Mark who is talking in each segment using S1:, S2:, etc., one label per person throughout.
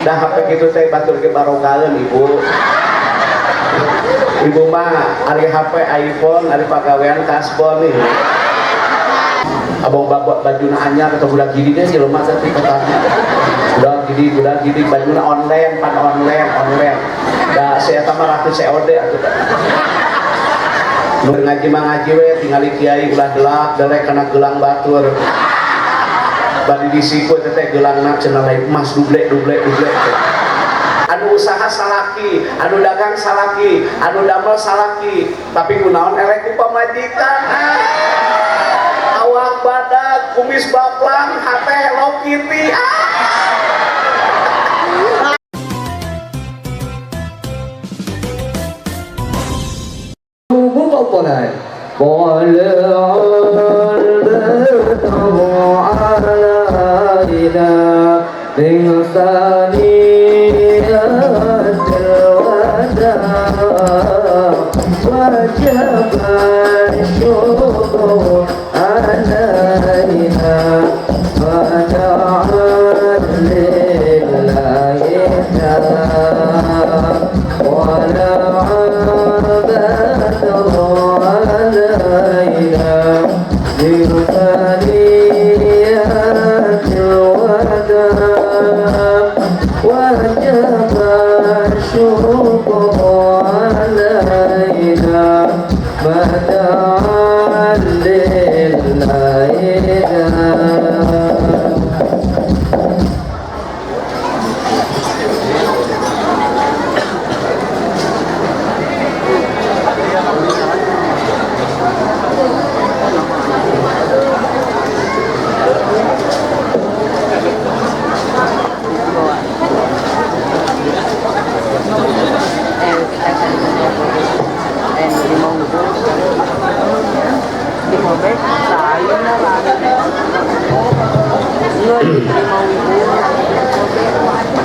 S1: Dah HP kitu teh batur ge barogaeun ibu. Ibu mah ari HP iPhone, ari pagawean kasbon nih. Abang bapak bajuna anyar atau budak gini deh jelema teh kotana. Budak gini bajuna online, pan online, online. Da saya mah ratus COD atuh. Nu ngaji mah ngaji we tingali kiai ulah delak delek kana gelang batur. Badi disiku teh gelangna cenah lain emas duble duble duble. Anu usaha salaki, anu dagang salaki, anu damel salaki, tapi kunaon elek ku pamajikan. Awak badag, kumis baplang, hate Hello Kitty.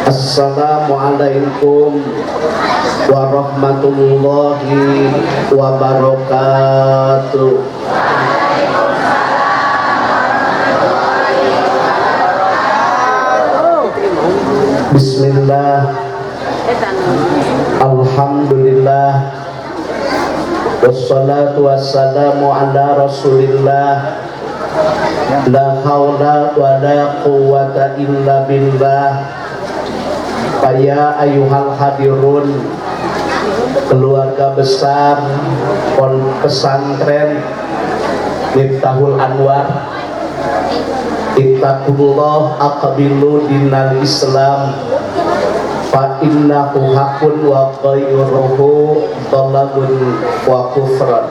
S1: Assalamualaikum warahmatullahi wabarakatuh. Bismillah, alhamdulillah, wassalatu wassalamu ala rasulillah. La haula wa la quwwata illa billah. Ya ayuhal hadirun, keluarga besar pondok pesantren Miftahul Anwar, ittaqullah aqbilu dinal Islam fa innahu haqqun wa ghayruhu dhalalun wa kufran.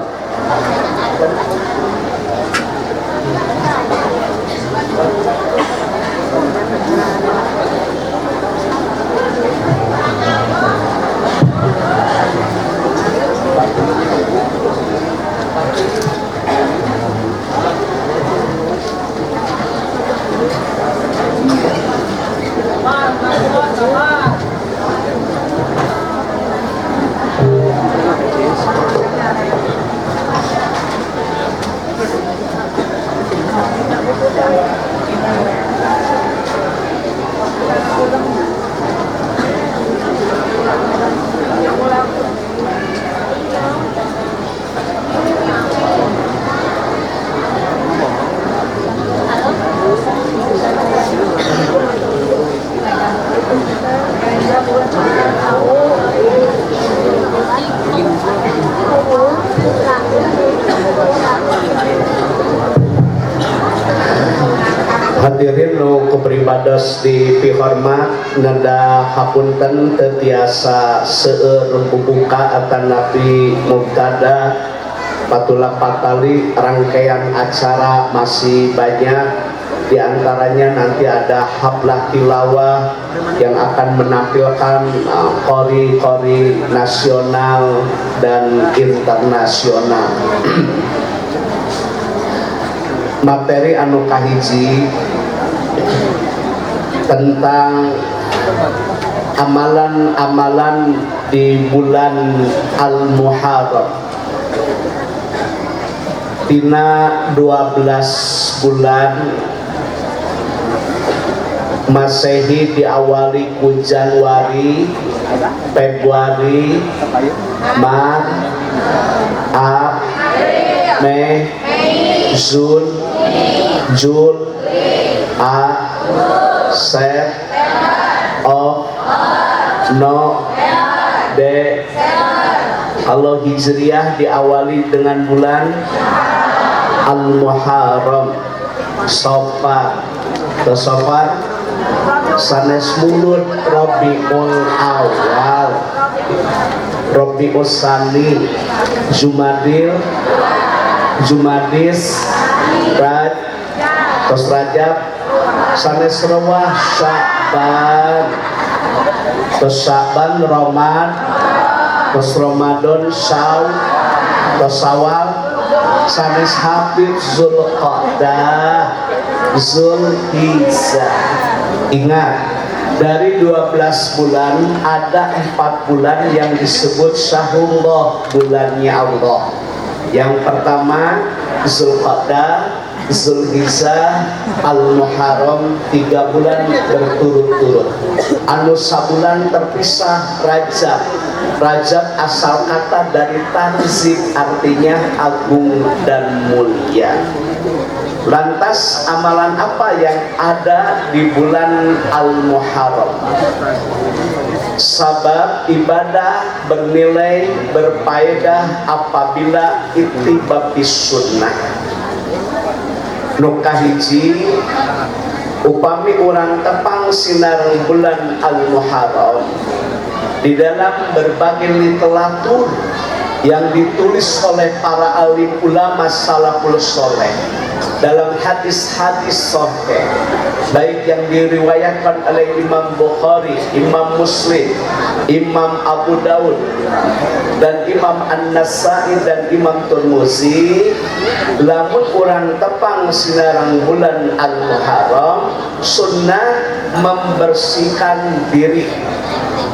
S1: Hadirin nu kupribados di pihormat, nada hapunten teu tiasa seueur bubuka atanapi mubtada patula patali, rangkaian acara masih banyak, di antaranya nanti ada hablah tilawah yang akan menampilkan qori-qori nasional dan internasional. Materi anu kahiji tentang amalan-amalan di bulan Al-Muharram. Tina 12 bulan Masehi diawali ku Januari, Februari, Maret, Ap, Mei, Jun, Jul, A, Sep, O, No, D. Kalau Hijriah diawali dengan bulan Al-Muharram, Safar, Safar, sanes Mulud, Rabiul Awal, Rabiul Sani, Jumadil, Jumadis, Raj, tos Rajab, sanes Rewah, Sya'ban, tos Sya'ban Roman, tos Ramadan Saw, tos Sawal, sanes Habib Zulqa'dah, Zulhijjah. Ingat, dari 12 bulan ada 4 bulan yang disebut Syahrullah, bulannya Allah. Yang pertama Zulqa'dah, Zulhijjah, Al-Muharram, 3 bulan berturut-turut. Anu sabulan terpisah Rajab. Rajab asal kata dari tanzim, artinya agung dan mulia. Lantas amalan apa yang ada di bulan Al-Muharram? Sabab ibadah bernilai berfaedah apabila ittiba'is sunnah. Nu kahiji, upami urang tepang sinareng bulan Al-Muharram, di dalam berbagai literatur yang ditulis oleh para alim ulama salaful soleh, dalam hadis-hadis sahih, baik yang diriwayatkan oleh Imam Bukhari, Imam Muslim, Imam Abu Daud, dan Imam An-Nasai dan Imam Turmuzi, lamun urang tepang sinareng bulan Al-Muharram, sunnah membersihkan diri,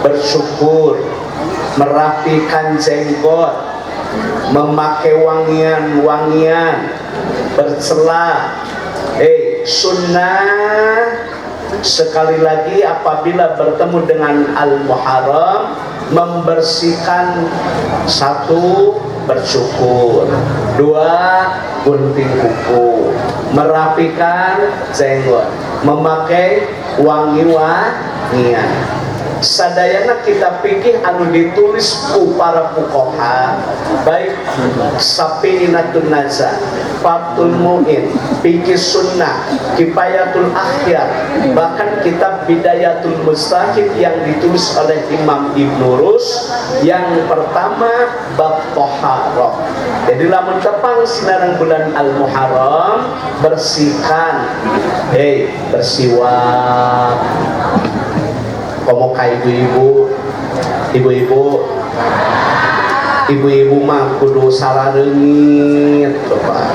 S1: bersyukur, merapikan jenggot, memakai wangian-wangian, bercela. Sunnah sekali lagi apabila bertemu dengan Al-Muharram, membersihkan, satu bersyukur, dua gunting kuku, merapikan jenggot, memakai wangi-wangian. Sadayana kita pikir anu ditulis ku para fuqaha, baik Safinatun Najah, Fathul Mu'in, Fikih Sunnah, Kifayatul Akhyar, bahkan kitab Bidayatul Mujtahid yang ditulis oleh Imam Ibnu Rus. Yang pertama bab toharoh. Jadi lamun tepang sinareng bulan Al-Muharram, bersihkan, hei, bersiwak. Komo ka ibu-ibu, ibu-ibu, ibu-ibu mah kudu sarareungit, coba.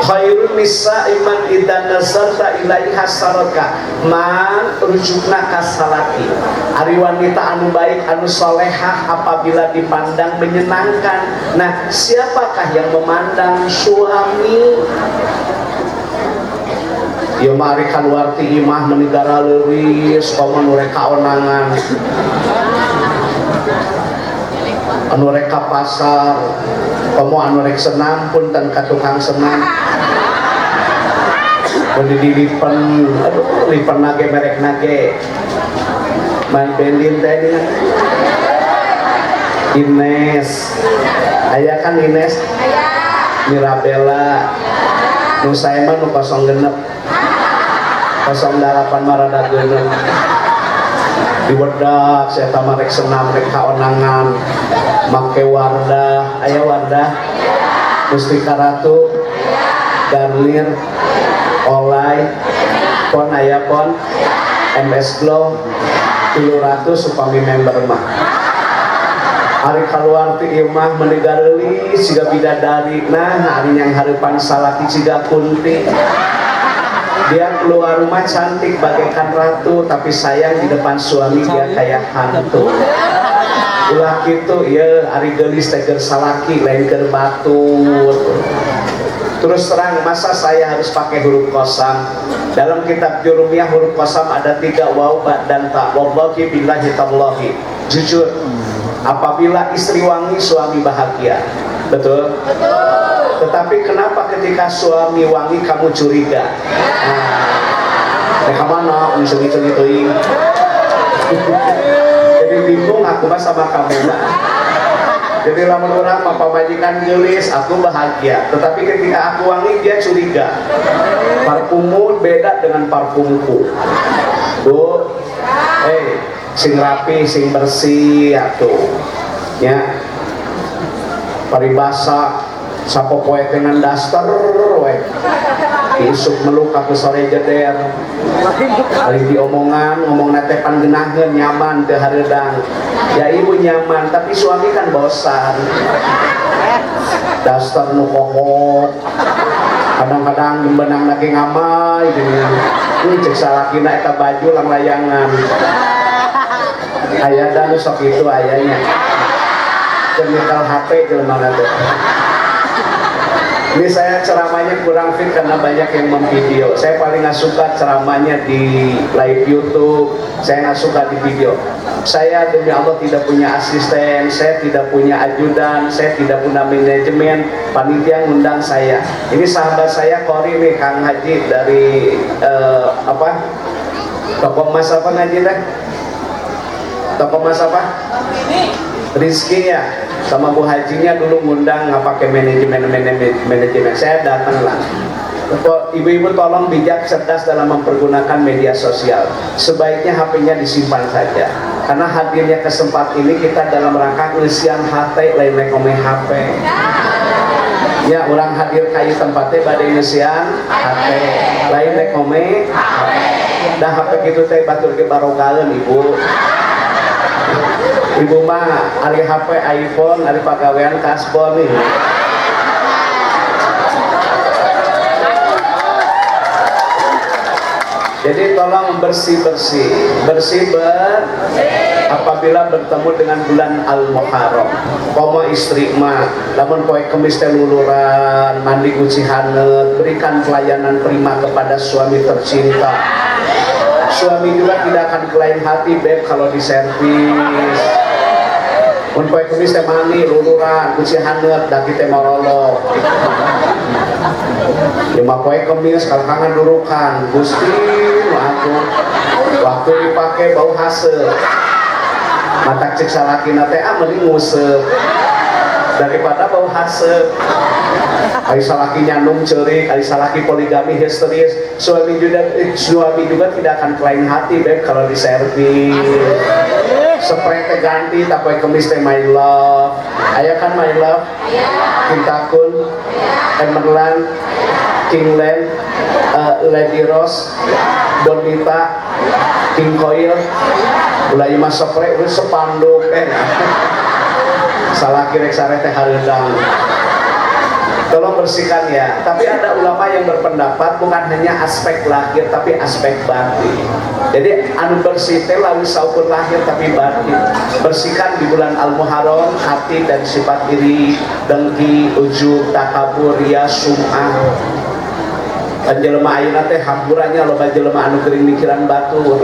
S1: Khairun nisa'i man idza nazarta ilaiha saraka, man rujukna ka salaki. Ari wanita anu baik, anu solehah apabila dipandang menyenangkan. Nah, siapakah yang memandang? Suami. Ya mari kaluar ti imah meuni garaleuris, komo nu rek kaonangan, anu rek ka pasar, komo anu rek senam pun tan ka tukang senam. Mun dilipen, aduh lipen nage merek nage. Maybelline teh dengan Ines. Aya kan Ines? Mirabella. Nu saya mah nu kosong genep. 08 mah rada genep. Diwedak saya mah rek senam rek kaonangan. Make Wardah, aya Wardah. Mustika Ratu, Garnier, Olay, Pon aya Pon, MS Glow, 300 upami member mah. Ari kaluar ti imah meuni gareulis siga bidadari. Nah, ari yang hareupan salaki siga kunti. Dia keluar rumah cantik bagaikan ratu, tapi sayang di depan suami dia kayak hantu. Ulah kitu ieu ari geulis teh keur salaki lain keur batur. Terus terang, masa saya harus pakai huruf kosam? Dalam kitab Jurumiyah huruf kosam ada 3, waw, ba, dan ta. Wallahi billahi tallahi. Jujur, apabila istri wangi, suami bahagia. Betul?
S2: Betul.
S1: Tetapi kenapa ketika suami wangi kamu curiga? Nah, mereka mana? Curi-curi teuing. Jadi bingung aku mah sama kamu mah. Jadi lamun urang mah pamajikan geulis, aku bahagia. Tetapi ketika aku wangi, dia curiga. Parfummu beda dengan parfumku. Bu, sing rapi, sing bersih atuh. Ya. Paribasa sapopoe teh ngan daster we. Isuk meluk aku sore jeder. Ari diomongan, ngomongna teh pan geunaheun, nyaman teu hareudang. Ya ibu nyaman, tapi suami kan bosan. Daster nu kohok. Kadang-kadang benang lagi ngamai geuning. Cek salakina eta baju langlayangan. Aya da nu sok kitu ayanya. Keur nyekel HP jelema teh. Ini saya ceramahnya kurang fit karena banyak yang memvideo. Saya paling nggak suka ceramahnya di live YouTube. Saya nggak suka di video. Saya demi Allah tidak punya asisten, saya tidak punya ajudan, saya tidak punya manajemen. Panitia ngundang saya. Ini sahabat saya Kori nih, Kang Haji dari apa? Toko emas apa ngaji teh? Toko emas apa? Rizky ya, sama Bu Hajinya dulu ngundang nggak pakai manajemen, manajemen. Saya datang lah. Ibu-ibu tolong bijak cerdas dalam mempergunakan media sosial. Sebaiknya HP-nya disimpan saja. Karena hadirnya kesempatan ini kita dalam rangka ngeusian hate lain ngome HP. Ya, orang hadir kayu tempatnya bade ngeusian hate lain ngome HP. Dah HP kitu teh batur ge barogaleun ibu. Ibu mah ari HP iPhone, ari pagawean kasbon nih. Jadi tolong bersih-bersih, bersih ber apabila bertemu dengan bulan Al-Muharram. Komo istri mah, lamun poe Kemis teh luluran, mandi guci haneut, berikan pelayanan prima kepada suami tercinta. Suami juga tidak akan kelain hati beb kalau diservis. Mun poe Kemis teh mandi luluran, guci haneut, daki teh marolok. Lima poe Kemis kalkangan durukan, Gusti nu aku waktu dipake bau haseut. Matak cek salakina teh ah mending nguseup daripada bau haseut. Ari salaki nyandung ceurik, ari salaki poligami histeris, suami juga tidak akan kelain hati beb kalau diservis. Spray teh ganti, tak poe Kemis teh my love. Aya kan my love? Kintakun, Emerland, Kingland, Lady Rose, Bonita, King Coil, ulah imah spray ulah sepanduk Salaki rek sare teh hareudang. Tolong bersihkan ya. Tapi ada ulama yang berpendapat bukan hanya aspek lahir tapi aspek batin. Jadi anu bersih teh lalu saukur lahir tapi batin. Bersihkan di bulan Al-Muharram hati dan sifat iri, dengki, ujub, takabur, riya, sum'ah. Dan jelema ayeuna teh hampurannya loba jelema anu geuring mikiran batur.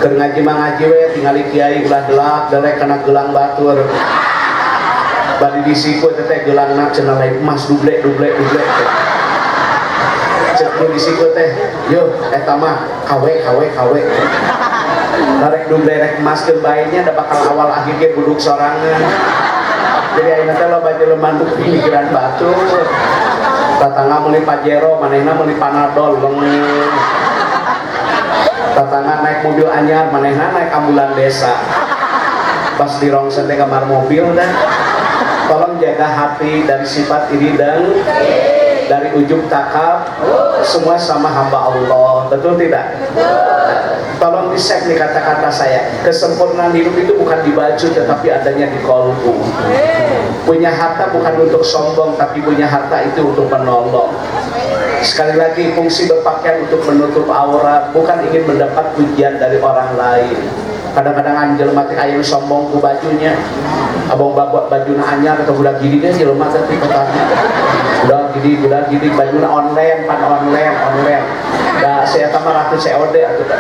S1: Keur ngaji mah ngaji we tingali kiai ulah delak delek kana gelang batur. Badi disiku teh gelangna cenah lain emas duble duble duble teh. Cek nu disiku teh, yo eta mah KW KW KW. Rek duble rek emas keun bae nya da bakal awal akhir ge buduk sorangan. Jadi ayeuna teh loba jelema nu mikiran batur. Tatangga meuli Pajero, manehna meuli Panadol leungit. Tatangga naik mobil anyar, manehna naik ambulan desa. Pas dirongsen teh kamar mobil dah. Tolong jaga hati dari sifat iri dan dari ujub takab, semua sama hamba Allah, betul tidak? Betul. Tolong di-save nih kata-kata saya. Kesempurnaan hidup itu bukan di baju tetapi adanya di kolbu. Punya harta bukan untuk sombong, tapi punya harta itu untuk menolong. Sekali lagi, fungsi berpakaian untuk menutup aurat, bukan ingin mendapat pujian dari orang lain. Kadang-kadang anjel mati aya sombong ku bajunya. Abang babak bajuna anyar atau budak gini deh jelema teh ti kotana. Budak gini bajuna online pan online online. Da si eta mah ratu COD atuh da.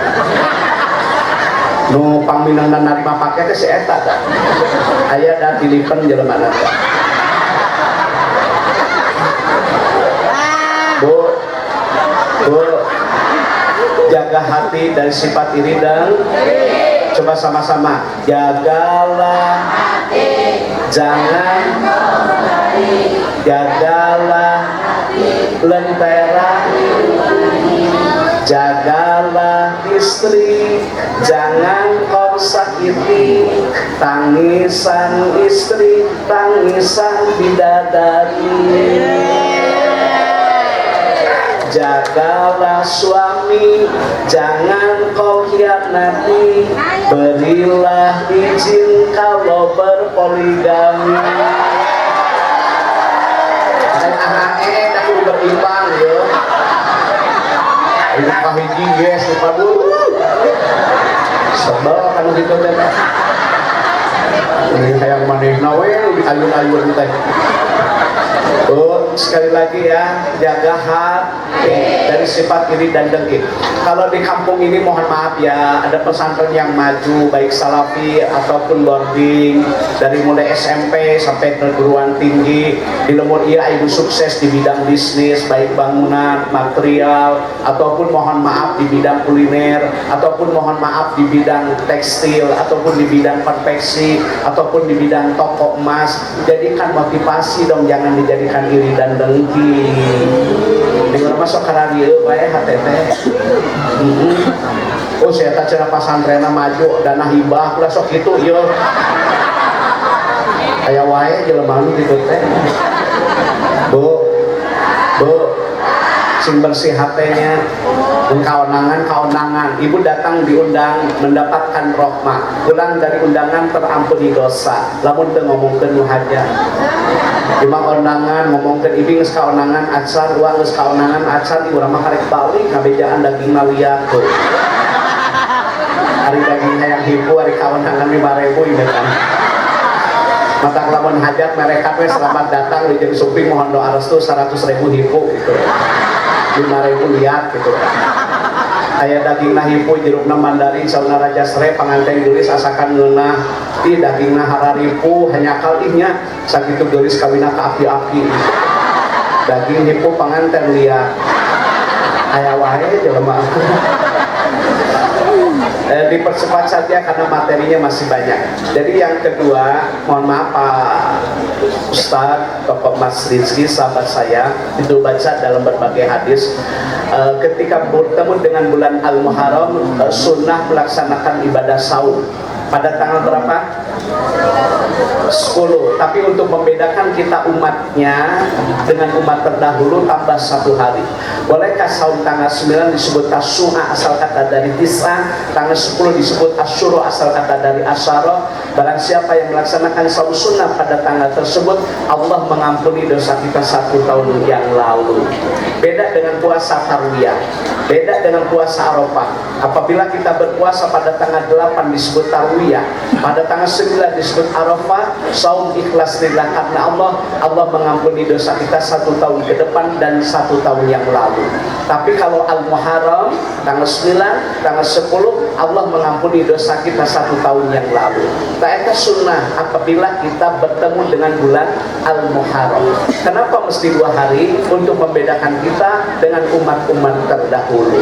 S1: Nu pangminangna narima paket teh si eta da. Aya da tilipen jelema teh. Bu, bu, jaga hati dari sifat iri dan coba sama-sama jagalah hati, jangan jagalah hati, lentera jagalah istri, jangan kau sakiti, tangisan istri, tangisan bidadari. Jagalah suami, jangan kau khianati, berilah izin kalau berpoligami. Dan AHE aku berimbang yo. Ini pahiji yes, lupa dulu. Sebel kan gitu teh. Ini hayang manehna we diayun-ayun teh. Oh, sekali lagi ya, jaga hati dari sifat iri dan dengki. Kalau di kampung ini mohon maaf ya, ada pesantren yang maju baik salafi ataupun boarding dari mulai SMP sampai perguruan tinggi. Di lemur iya ibu sukses di bidang bisnis baik bangunan, material ataupun mohon maaf di bidang kuliner ataupun mohon maaf di bidang tekstil ataupun di bidang konveksi ataupun di bidang toko emas. Jadikan motivasi dong, jangan dijadikan iri dan dengki. Di mana masuk karena dia wae HTT. Oh saya tak cara pasantrenna maju dana hibah ulah sok kitu ieu. Aya wae jelema nu kitu teh. Bu. Bu. Sing bersih hatenya. Kaonangan kaonangan. Ibu datang diundang mendapatkan rahmah. Pulang dari undangan terampuni dosa. Lamun teu ngomongkeun nu hajat. Cuma ondangan ngomongkeun ibi geus kaonangan acan, uang geus kaonangan acan, ieu urang mah karek balik ngabejaan daging liat tuh. Ari daging hayang hipu ari kaonangan 5.000 ieu kan. Matak lamun hajat mereka we selamat datang di jeung suping mohon doa restu 100.000 hipu gitu. 5.000 liat gitu. Aya dagingna hipu jerukna mandarin sauna raja sere panganten geulis asakan ngeunah. Ih dagingna hararipu hanyakal ih nya sakitu geulis kawina ka aki-aki. Daging hipu panganten liat. Aya wae jelema. Dipercepat saja karena materinya masih banyak. Jadi yang kedua, mohon maaf Pak Ustadz, Bapak Mas Rizky, sahabat saya, itu baca dalam berbagai hadis. Ketika bertemu dengan bulan Al-Muharram, sunnah melaksanakan ibadah saum. Pada tanggal berapa? 10. Tapi untuk membedakan kita umatnya dengan umat terdahulu tambah 1 hari. Bolehkah saum tanggal 9 disebut Tasu'a asal kata dari Tis'a, tanggal 10 disebut Asyura asal kata dari Asyara? Barang siapa yang melaksanakan saum sunnah pada tanggal tersebut, Allah mengampuni dosa kita 1 tahun yang lalu. Beda dengan puasa Tarwiyah, beda dengan puasa Arafah. Apabila kita berpuasa pada tanggal 8 disebut Tarwiyah, pada tanggal 9 disebut Arafah, saum ikhlas lillah karena Allah, Allah mengampuni dosa kita 1 tahun ke depan dan 1 tahun yang lalu. Tapi kalau Al-Muharram tanggal 9, tanggal 10, Allah mengampuni dosa kita 1 tahun yang lalu. Taeta sunnah apabila kita bertemu dengan bulan Al-Muharram. Kenapa mesti 2 hari? Untuk membedakan kita dengan umat-umat terdahulu.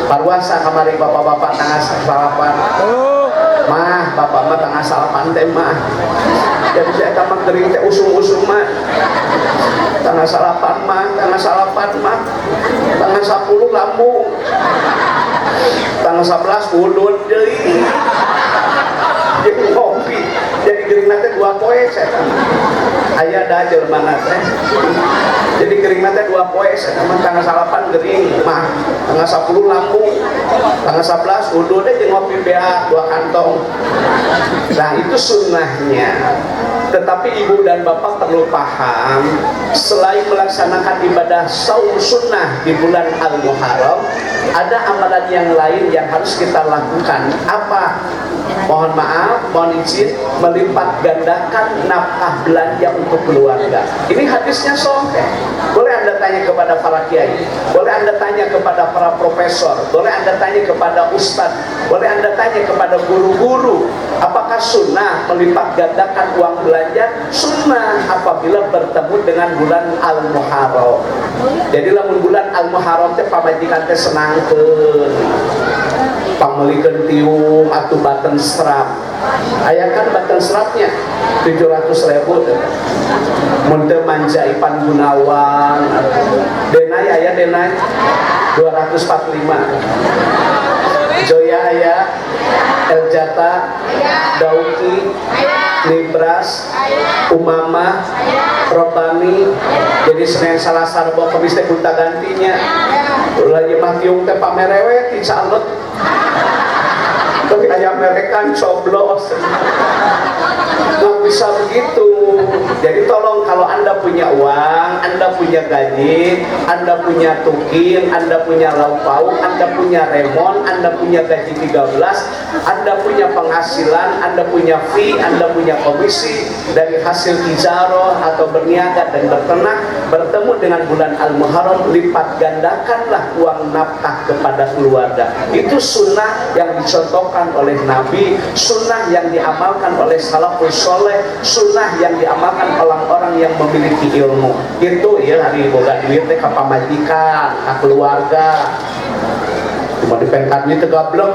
S1: Parwasa kamari bapak-bapak tanggal 8. Mah, bapak mah tanggal 8 teh mah. Jadi saya mah gering teh usung-usung mah. Tanggal 8 mah, tanggal 8 mah. Tanggal 10 lambung. Tanggal 11 udun deui. Jadi ngopi. Jadi gering teh 2 poe saya. Aya da jelema teh. Jadi gering teh 2 poe saya mah tanggal 8 gering mah. Tanggal 10 lambung. Tanggal 11 udun deui jeung ngopi beak 2 kantong. Nah, itu sunnahnya. Tetapi ibu dan bapak perlu paham, selain melaksanakan ibadah saum sunnah di bulan Al-Muharram, ada amalan yang lain yang harus kita lakukan. Apa? Mohon maaf, mohon izin, melipat gandakan nafkah belanja untuk keluarga. Ini hadisnya sahih. Boleh Anda tanya kepada para kiai, boleh Anda tanya kepada para profesor, boleh Anda tanya kepada ustadz, boleh Anda tanya kepada guru-guru. Apakah sunnah melipat gandakan uang belanja? Sunnah apabila bertemu dengan bulan Al-Muharram. Jadi lamun bulan Al-Muharram teh pamajikan teh senangkeun, pangmeulikeun tiung atau button strap. Aya kan button strapnya 700 ribu teh. Mun teu manja Ipan Gunawan. Denai aya, Denai 245. Joya aya, Eljata, Dauki, Nibras, Umama, Robani. Jadi Senin, Salasa, Rebo, Kamis teh gonta gantinya. Ulah mah tiung teh pamerewet insyaallah. Tapi ayam mereka coblos. Nggak bisa begitu. Jadi tolong, kalau Anda punya uang, Anda punya gaji, Anda punya tukin, Anda punya lauk pauk, Anda punya remon, Anda punya gaji 13, Anda punya penghasilan, Anda punya fee, Anda punya komisi dari hasil tijaroh atau berniaga dan berternak, bertemu dengan bulan Al-Muharram, lipat gandakanlah uang nafkah kepada keluarga. Itu sunnah yang dicontohkan oleh Nabi, sunnah yang diamalkan oleh salafus soleh, sunnah yang diamalkan orang-orang yang memiliki ilmu. Itu ya, hari boga duit teh ka pamajikan, ka keluarga. Cuma dipengkatnya teu gablek.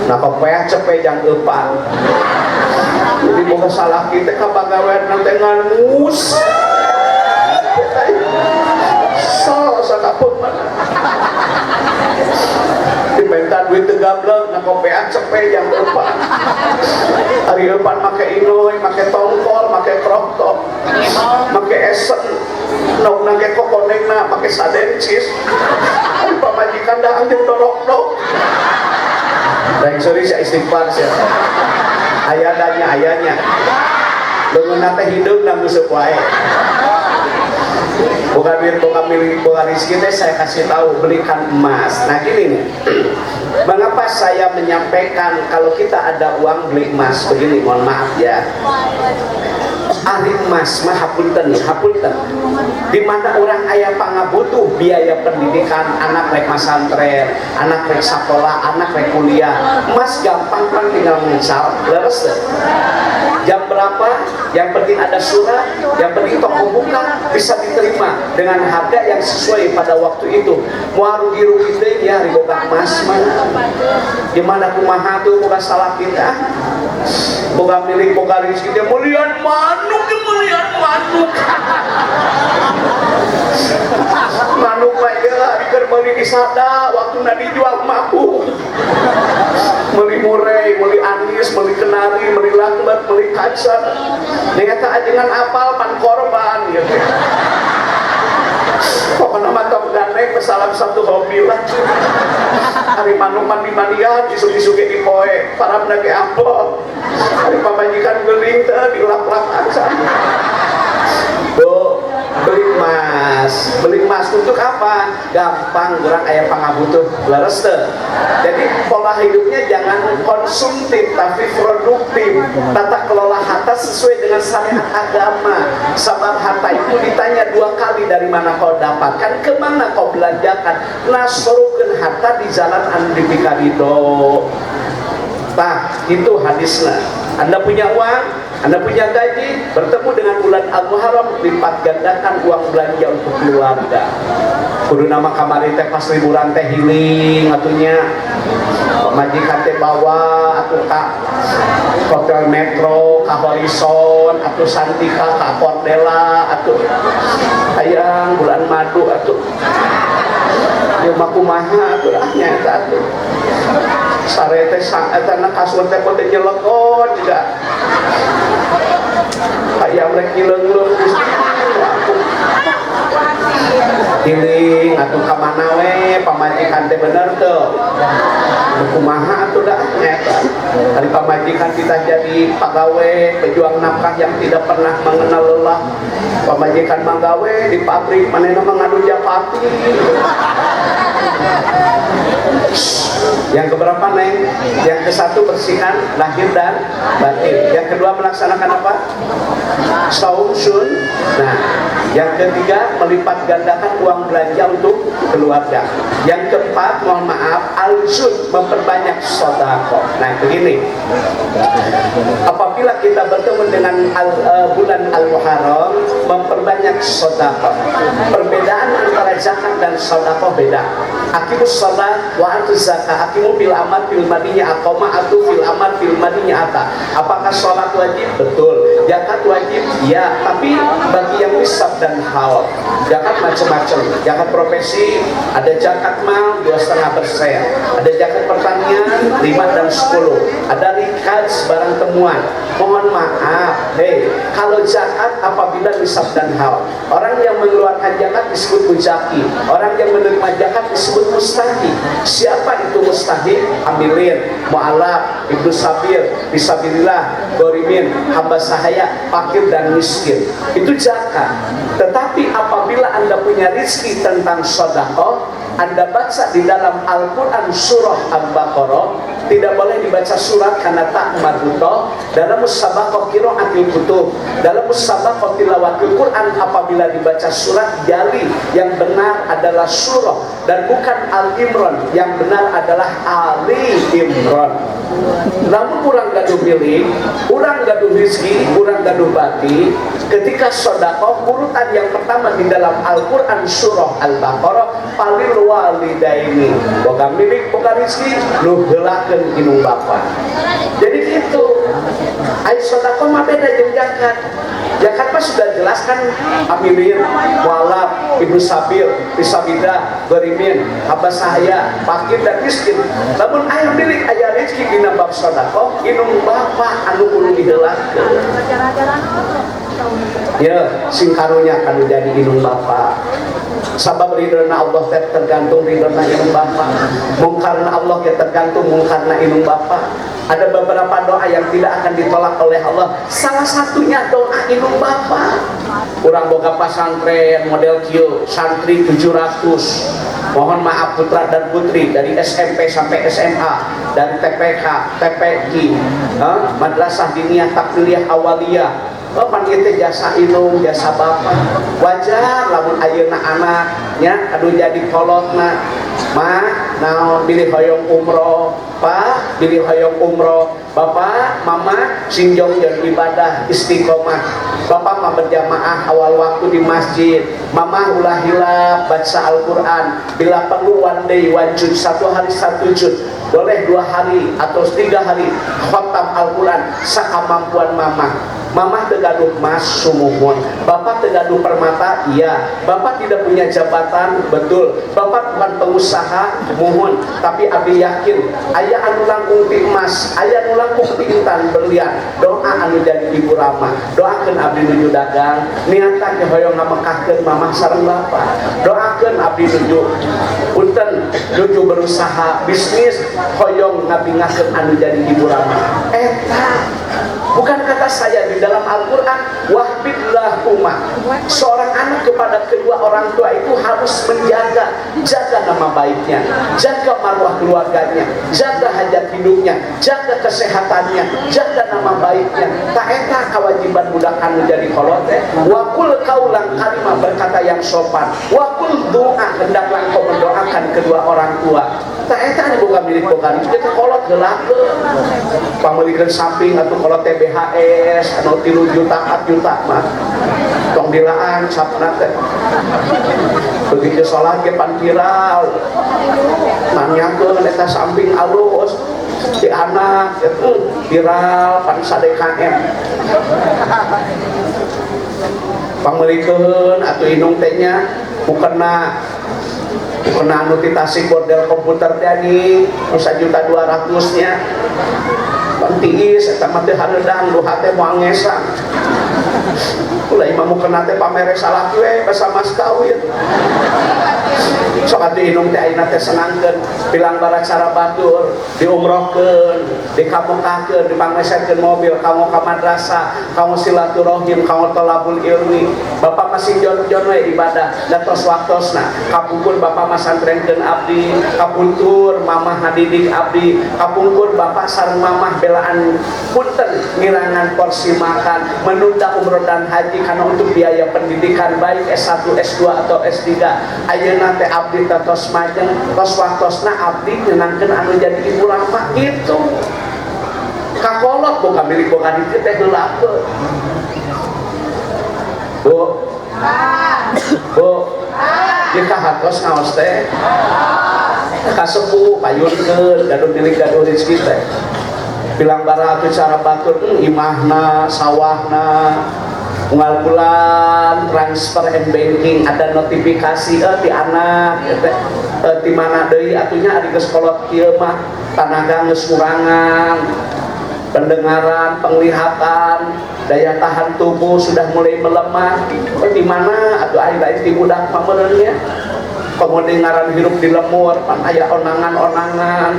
S1: Nah, kopeah cepe jang eupan. Jadi boga salah kita ka pagawean teh ngan mus. So, sakapun mana. Diminta duit teu gablek, nah kopeah cepe jang eupan. Ari eupan make inoy, make tongkol, make crop top, make esen, nog nage kokonengna make sadencis. Ari pamajikan dah anjing dorok-dok. Lain, sorry, saya istighfar sih. Ayadanya ayahnya. Leungeunna teh hideung na nguseup wae. Bukan duit, bukan milik, bukan rezeki teh saya kasih tahu, belikan emas. Nah, gini nih. Mengapa saya menyampaikan kalau kita ada uang beli emas begini, mohon maaf ya. Ahli emas mah, hapunten nih, hapunten. Di mana orang aya pangabutuh biaya pendidikan anak rek masantren, anak rek sekolah, anak rek kuliah. Emas gampang kan, tinggal ngesal, leres teh. Jam berapa? Yang penting ada surat, yang penting toko buka, bisa diterima dengan harga yang sesuai pada waktu itu. Mau rugi-rugi teh ya riboga emas mah. Gimana, kumaha tuh bukan salah kita. Boga milik, boga rezeki dia melian manuk, dia melian manuk. Manuk mah ya keur meuli di sada, waktuna dijual mampu. Meuli murai, meuli anis, meuli kenari, meuli lakbat, meuli kacar. Nyata ajengan apal pan korban gitu. Pokoknya mah tong gandeng salah satu hobi lah. Ari manuk mandi mandian, isuk-isuk ge dipoe, parabna ge amplop. Ari pamajikan geuling teh dilap-lap acan. Bu, beli emas. Beli emas untuk apa? Gampang, kurang aya pangabutuh. Leres teu? Jadi pola hidupnya jangan konsumtif tapi produktif. Tata kelola harta sesuai dengan syariat agama. Sebab harta itu ditanya dua kali, dari mana kau dapatkan, kemana kau belanjakan. Nah, sorokeun harta di jalan anu dipikarido. Nah, itu hadisnya. Anda punya uang, Anda punya gaji, bertemu dengan bulan Al-Muharram, lipat gandakan uang belanja untuk keluarga. Kudu nama kamari teh pas liburan teh healing atuh nya. Majikan teh bawa atuh ka Hotel Metro, ka Horizon, atau Santika, ka Cordella atuh. Hayang bulan madu atuh. Ya mah kumaha atuh lah nya eta atuh. Sare teh sang eta na kasur teh teh nyelekon juga. Hayang rek nyileung-leung Gusti aku. Healing atuh ka mana we pamajikan teh, bener teu? Kumaha atuh dah nya eta. Ari pamajikan Pamajikan kita jadi pegawai pejuang nafkah yang tidak pernah mengenal lelah. Pamajikan manggawe di pabrik, manehna mengadu japati. Yang keberapa, Neng? Yang ke satu bersihkan lahir dan batin. Yang kedua melaksanakan apa? Saum sun. Nah, yang ketiga melipat gandakan uang belanja untuk keluarga. Yang keempat, mohon maaf, al-jud, memperbanyak sodakoh. Nah, begini. Apabila kita bertemu dengan bulan Al-Muharram, memperbanyak sodakoh. Perbedaan antara zakat dan sodakoh beda. Aqimus sholat wa atuz zakat, aqimu fil amad fil madinya aqama atu fil amad fil madinya ata. Apakah sholat wajib? Betul. Zakat wajib? Ya, tapi bagi yang nisab dan hal. Zakat macam-macam. Zakat profesi, ada zakat mal 2,5%, ada zakat pertanian 5 dan 10, ada rikaz barang temuan. Mohon maaf, hei, kalau zakat apabila nisab dan hal. Orang yang mengeluarkan zakat disebut muzaki, orang yang menerima zakat disebut mustahik. Siapa itu mustahik? Amilin, mu'alaf, ibnu sabil, fisabilillah, gorimin, hamba sahaya, fakir dan miskin. Itu zakat. Tetapi apabila Anda punya rizki tentang sodakoh, Anda baca di dalam Al-Quran surah Al-Baqarah, tidak boleh dibaca surat karena tak marbutoh. Dalam musabaqah qiraatil kutub, dalam musabaqah tilawatil Quran, apabila dibaca surat jali yang benar adalah surah dan bukan Al-Imran, yang benar adalah Ali Imran. Namun urang gaduh milik, urang gaduh rizki, urang gaduh bati, ketika sodakoh urutan yang pertama di dalam Al-Quran surah Al-Baqarah falil walidaini, boga milik boga rizki nu heulakeun indung bapa. Jadi gitu. Ai sodakoh mah beda jeung zakat. Zakat mah sudah jelas kan, amilin, mualaf, ibnu sabil, fisabilillah, gharimin, hamba sahaya, fakir dan miskin. Lamun aya milik aya rezeki dina bab sodakoh, indung bapa anu kudu diheulakeun. Ya, sing karunya kanu jadi indung bapa. Sabab ridona Allah teh tergantung ridona indung bapa. Mungkarna Allah ge tergantung mungkarna indung bapa. Ada beberapa doa yang tidak akan ditolak oleh Allah. Salah satunya doa indung bapa. Urang boga pasantren model kieu, santri 700. Mohon maaf putra dan putri dari SMP sampai SMA, dari TPK, TPQ, Madrasah Diniyah Takmiliyah Awaliyah. Oh, pan ieu teh jasa indung, jasa bapa. Wajar lamun ayeuna anaknya anu jadi kolotna. Ma, naon bilih hoyong umroh, Pak, bilih hoyong umroh, Bapak, Mama sing jongjon ibadah istiqomah. Bapak mah berjamaah awal waktu di masjid. Mama ulah hilap baca Al-Quran. Bila perlu one day one juz, satu hari satu juz. Boleh 2 hari atau 3 hari khatam Al-Quran sakamampuan mama. Mama teu gaduh mas sumuhun, bapak teu gaduh permata, iya. Bapak tidak punya jabatan, betul. Bapak bukan pengusaha, muhun. Tapi abdi yakin, aya anu langkung ti emas, aya anu langkung ti intan berlian. Doa anu jadi ibu rama, doakeun abdi nuju dagang, niatan ke hoyong ngamekahkeun mamah sareng bapak. Doakeun abdi nuju punten, nuju berusaha bisnis, hoyong ngabingahkeun anu jadi ibu rama. Eta bukan kata saya, di dalam Al-Quran wahbidlahuma, seorang anak kepada kedua orang tua itu harus menjaga, jaga nama baiknya, jaga marwah keluarganya, jaga hajat hidupnya, jaga kesehatannya, jaga nama baiknya. Tak eta kewajiban budak anu jadi kolot teh. Waqul kaulan karimah, berkata yang sopan. Waqul doa, hendaklah engkau mendoakan kedua orang tua. Tak eta anu boga milik boga kita kolot heulakeun. Pangmeulikeun samping atau kolot teh BHS anu 3 juta 4 juta mah tong dilaan sapna teh. Begitu sholat ge pan viral, nanyakeun eta samping alus di anak itu viral pan sa-DKM. Pangmeulikeun atuh indung teh nya mukena anu ti Tasik bordel komputer teh anjing nu 1.200.000 nya. Pan tiis eta mah teu hareudang, nu hate moal ngesang. Ulah imah mukena teh pamere salaki we basa mas kawin. Sok atuh indung teh ayeuna teh senangkeun pilang bara cara batur, diumrohkeun, dikamukahkeun, dipangmeserkeun mobil, kamu ka madrasah, kamu silaturahim, kamu tolabul ilmi. Bapak masih jon-jon we ibadah, da tos waktosna. Kapungkur bapak masantrenkeun abdi, kapungkur mamah ngadidik abdi, kapungkur bapak sareng mamah belaan punten ngirangan porsi makan, menunda umroh dan haji karena untuk biaya pendidikan baik S1, S2 atau S3. Ayeuna teh abdi teh tos majeng, tos waktosna abdi nyenangkeun anu jadi ibu rama gitu. Kakolot boga milik boga dieu teh heulakeun. Bu. Bu. Ieu kahartos ngaos teh. Kasepuh payunkeun gaduh milik gaduh rezeki teh. Bilang bara atuh cara batur imahna, sawahna, unggal bulan transfer m banking ada notifikasi ti anak teh ti mana deui atunya ari geus kolot kieu mah tanaga geus kurangan, pendengaran, penglihatan, daya tahan tubuh sudah mulai melemah. Oh, di mana atuh ari lain ti budak mah meureun nya. Komo ngaran hirup di lemur pan aya onangan-onangan.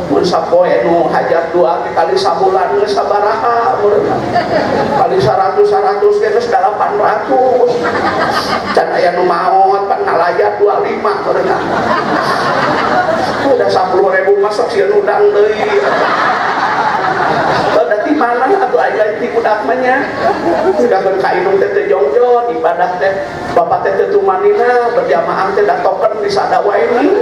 S1: Mun sapoe nu hajat dua kali sabulan geus sabaraha meureun. Kali 100 100 ge geus 800. Can aya nu maot pan ngalayat 25 meureun. Udah 10.000 masuk sieun udang deui. Udah di mana atuh aya ti budak mah nya. Sedangkan ka indung teh teu jongjon ibadah teh bapak teh teu tumanina berjamaah teh da token di sadawa ini.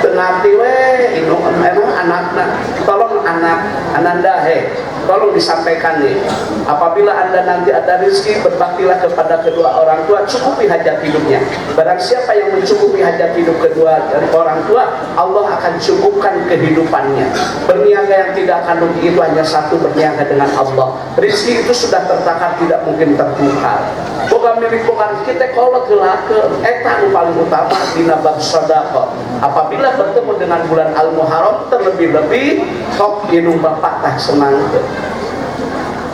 S1: Teu ngarti we indung emang anakna. Tolong anak ananda he, tolong disampaikan nih. Apabila Anda nanti ada rezeki, berbaktilah kepada kedua orang tua, cukupi hajat hidupnya. Barang siapa yang mencukupi hajat hidup kedua orang tua, Allah akan cukupkan kehidupannya. Berniaga yang tidak akan rugi itu hanya satu, berniaga dengan Allah. Rezeki itu sudah tertakar, tidak mungkin tertukar. Boga milik boga rezeki teh kolot heulakeun. Eta nu paling utama dina bab sedekah. Apabila bertemu dengan bulan Al-Muharram terlebih-lebih sok indung bapak tah senangkeun.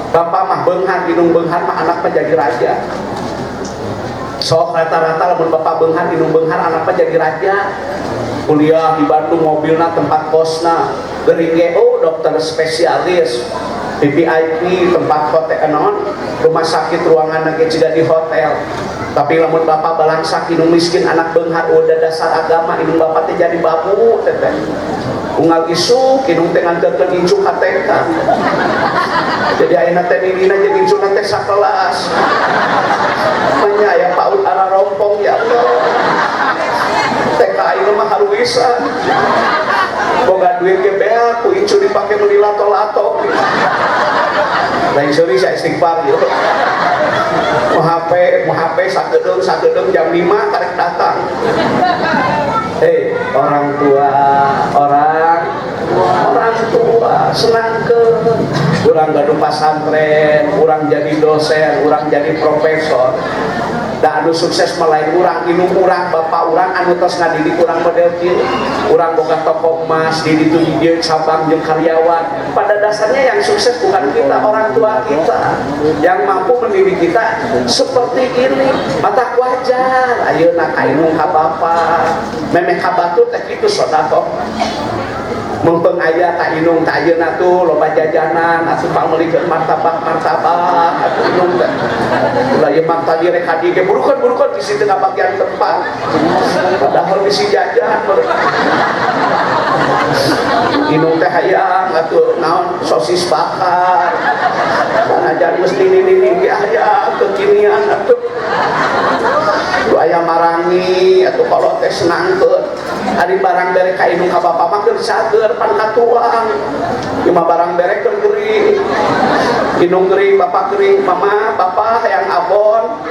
S1: Bapak mah beunghar, indung beunghar mah anak mah jadi raja. Sok rata-rata lamun bapak beunghar, indung beunghar anak mah jadi raja. Kuliah di Bandung mobilna tempat kosna, gering ge oh dokter spesialis, VVIP tempat hotel naon, rumah sakit ruangan ge jiga di hotel. Tapi lamun bapak balangsak indung miskin anak beunghar udah dasar agama indung bapak teh jadi babu teh teh. Unggal isuk indung teh nganterkeun incu ka TK. Jadi ayeuna teh ninina jeung incuna teh sakelas. Manya aya PAUD arah rompong ya Allah. TK ayeuna mah haruisan. Boga duit ge beak ku incu dipake meuli lato-lato. Lain seuri saya istighfar gitu. Mau HP, mau HP sakedeung sakedeung jam 5 karek datang. Hei, orang tua, orang orang tua senangkeun. Urang gaduh pasantren, urang jadi dosen, urang jadi profesor. Da anu sukses mah lain urang, indung urang, bapak urang anu tos ngadidik urang model kieu. Urang boga toko emas di ditu di dieu cabang jeung karyawan. Pada dasarnya yang sukses bukan kita, orang tua kita yang mampu mendidik kita seperti ini. Matak wajar ayeuna ka indung ka bapak, memeh ka batur teh kitu sedekah. Mempeng aya ka indung ka ayeuna tuh loba jajanan atuh pangmeulikeun martabak-martabak atuh indung teh. Ulah ieu mah tadi rek ka dieu ge burukeun-burukeun di situ bagian tempat. Padahal bisi jajan. Indung teh hayang atuh naon sosis bakar. Sanajan geus nini-nini ge aya kekinian atuh. Tuh aya marangi atuh kolot teh senangkeun. Ari barang bere ka indung ka bapa mah keur cager pan katuang. Ieu mah barang bere keur gering. Indung gering, bapak gering, mama, bapak hayang abon.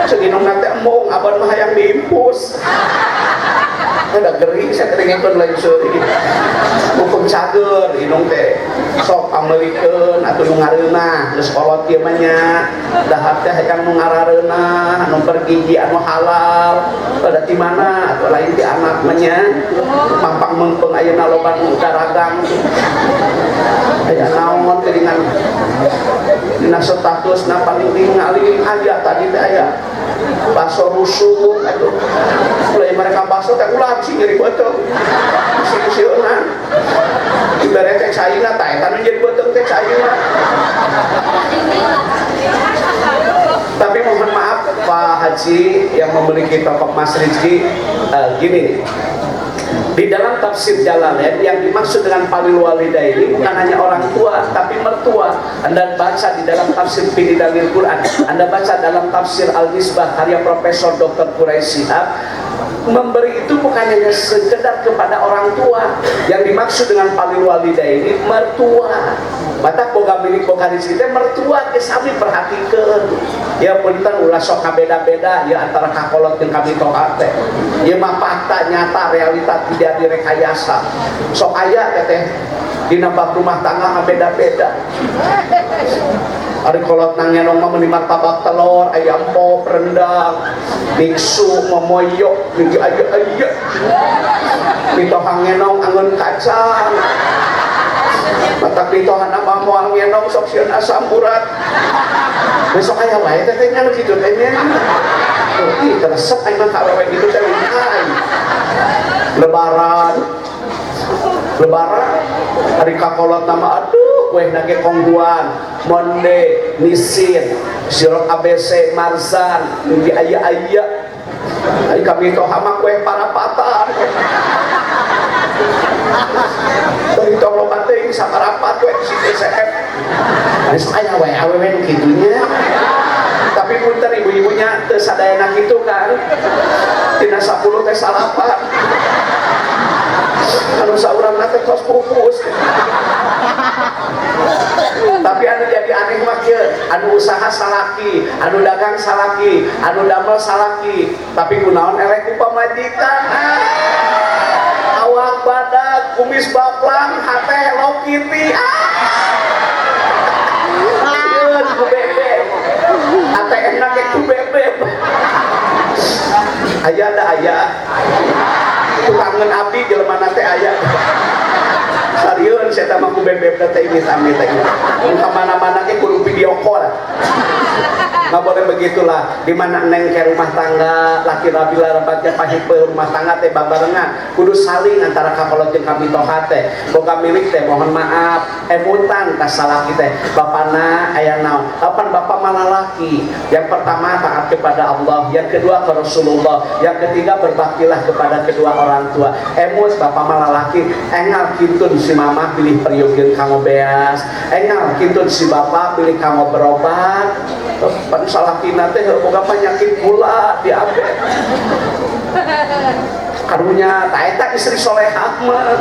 S1: Ceuk indung teh embung, abon mah hayang diimpus. Ada gering, saya keringkeun lain seuri. Hukum cager indung teh sok pameulikeun atuh nu ngareunah geus kolot ieu mah nya. Dahar teh hayang nu ngarareunah, anu bergizi anu halal. Pada di mana atuh lain ti anak mah nya. Mampang meungpeung ayeuna loba nu daragang. Aya naon geuningan dina status na paling ningali aya tadi teh aya baso rusuk atuh. Mulai mereka baso teh ulah sih nyeri beuteung. Sieun-sieunan. Dibere teh caina tah eta nu nyeri beuteung teh caina. Tapi mohon maaf Pak Haji yang memiliki toko Mas Rizky, gini. Di dalam tafsir Jalalain yang dimaksud dengan falil walidaini ini bukan hanya orang tua tapi mertua. Anda baca di dalam tafsir Pini Dalil Quran, Anda baca dalam tafsir Al-Misbah karya Profesor Dr. Quraisy Shihab, memberi itu bukan hanya sekedar kepada orang tua. Yang dimaksud dengan falil walidaini ini mertua. Batak boga milik boga rezeki teh mertua ge sami perhatikeun. Ya punten ulah sok kabeda-beda ya antara kakolot jeung kamitoha teh. Ieu mah fakta nyata realita tidak direkayasa. Sok aya teh dina bab rumah tangga ngabeda-beda. Ari kolot nang ngenong mah meuni martabak telur, ayam pop, rendang, biksu, momoyok, niki aya-aya. Mitoha ngenong angeun kacang. Matak mitohana mah moal ngenong sok sieun asam urat. Besok aya wae teh nya nu kitu teh nya. Oh, ih resep aing mah ka awewe kitu teh lain. Lebaran. Lebaran ari kakolot nama aduh kuehna ge kongguan, monde, nisin, sirup ABC, Marzan, di aya-aya. Ari kami mitoha mah kueh parapatan. Dari tong loba teuing saparapat we si CF. Geus aya wae awewe nu kitu nya. Tapi punten ibu-ibunya teu sadayana kitu kan. Tina 10 teh salapan. Anu saurangna teh tos pupus. Tapi anu jadi aneh mah kieu, anu usaha salaki, anu dagang salaki, anu damel salaki, tapi kunaon eleh ku pamajikan. Awak badag, kumis baplang, hate Hello Kitty. Ah. Ku bebek. ATM na ge ku bebek. Aya da aya. Tukangeun abdi jelema teh aya. Sarieun saya mah ku bebek teh imit-amit teh. Mun ka mana-mana ge kudu video call. Nggak boleh begitulah. Di mana neng ke rumah tangga, laki rabi larabatnya pahit rumah tangga teh babarengan. Kudu saling antara kakolot jeung kamitoha teh. Boga milik teh mohon maaf, emutan tas salaki teh. Bapana aya naon? Kapan bapak malah laki? Yang pertama taat kepada Allah, yang kedua ke Rasulullah, yang ketiga berbaktilah kepada kedua orang tua. Emut bapak malah laki, engal kintun si mama pilih periogin kanggo beas, engal kintun si bapak pilih kanggo berobat. Pan salakina teh boga penyakit gula diabetes. Karunya ta eta istri solehah mah.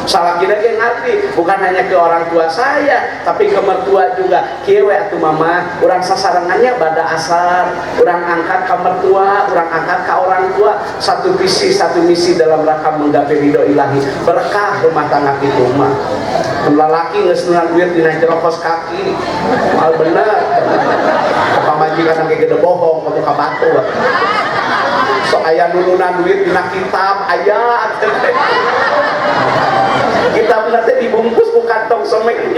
S1: Salakina ge ngarti, bukan hanya ke orang tua saya, tapi ke mertua juga. Kieu we atuh mama, urang sasarengannya bada asar, urang angkat ka mertua, urang angkat ka orang tua, satu visi, satu misi dalam rangka menggapai ridho ilahi. Berkah rumah tangga kitu mah. Mun lalaki geus nunang duit dina jero kos kaki, mal bener. Pamajikan ge gede bohong ka muka batu. Sok aya nununa duit dina kitab aya. Kitab nanti dibungkus ku kantong semen.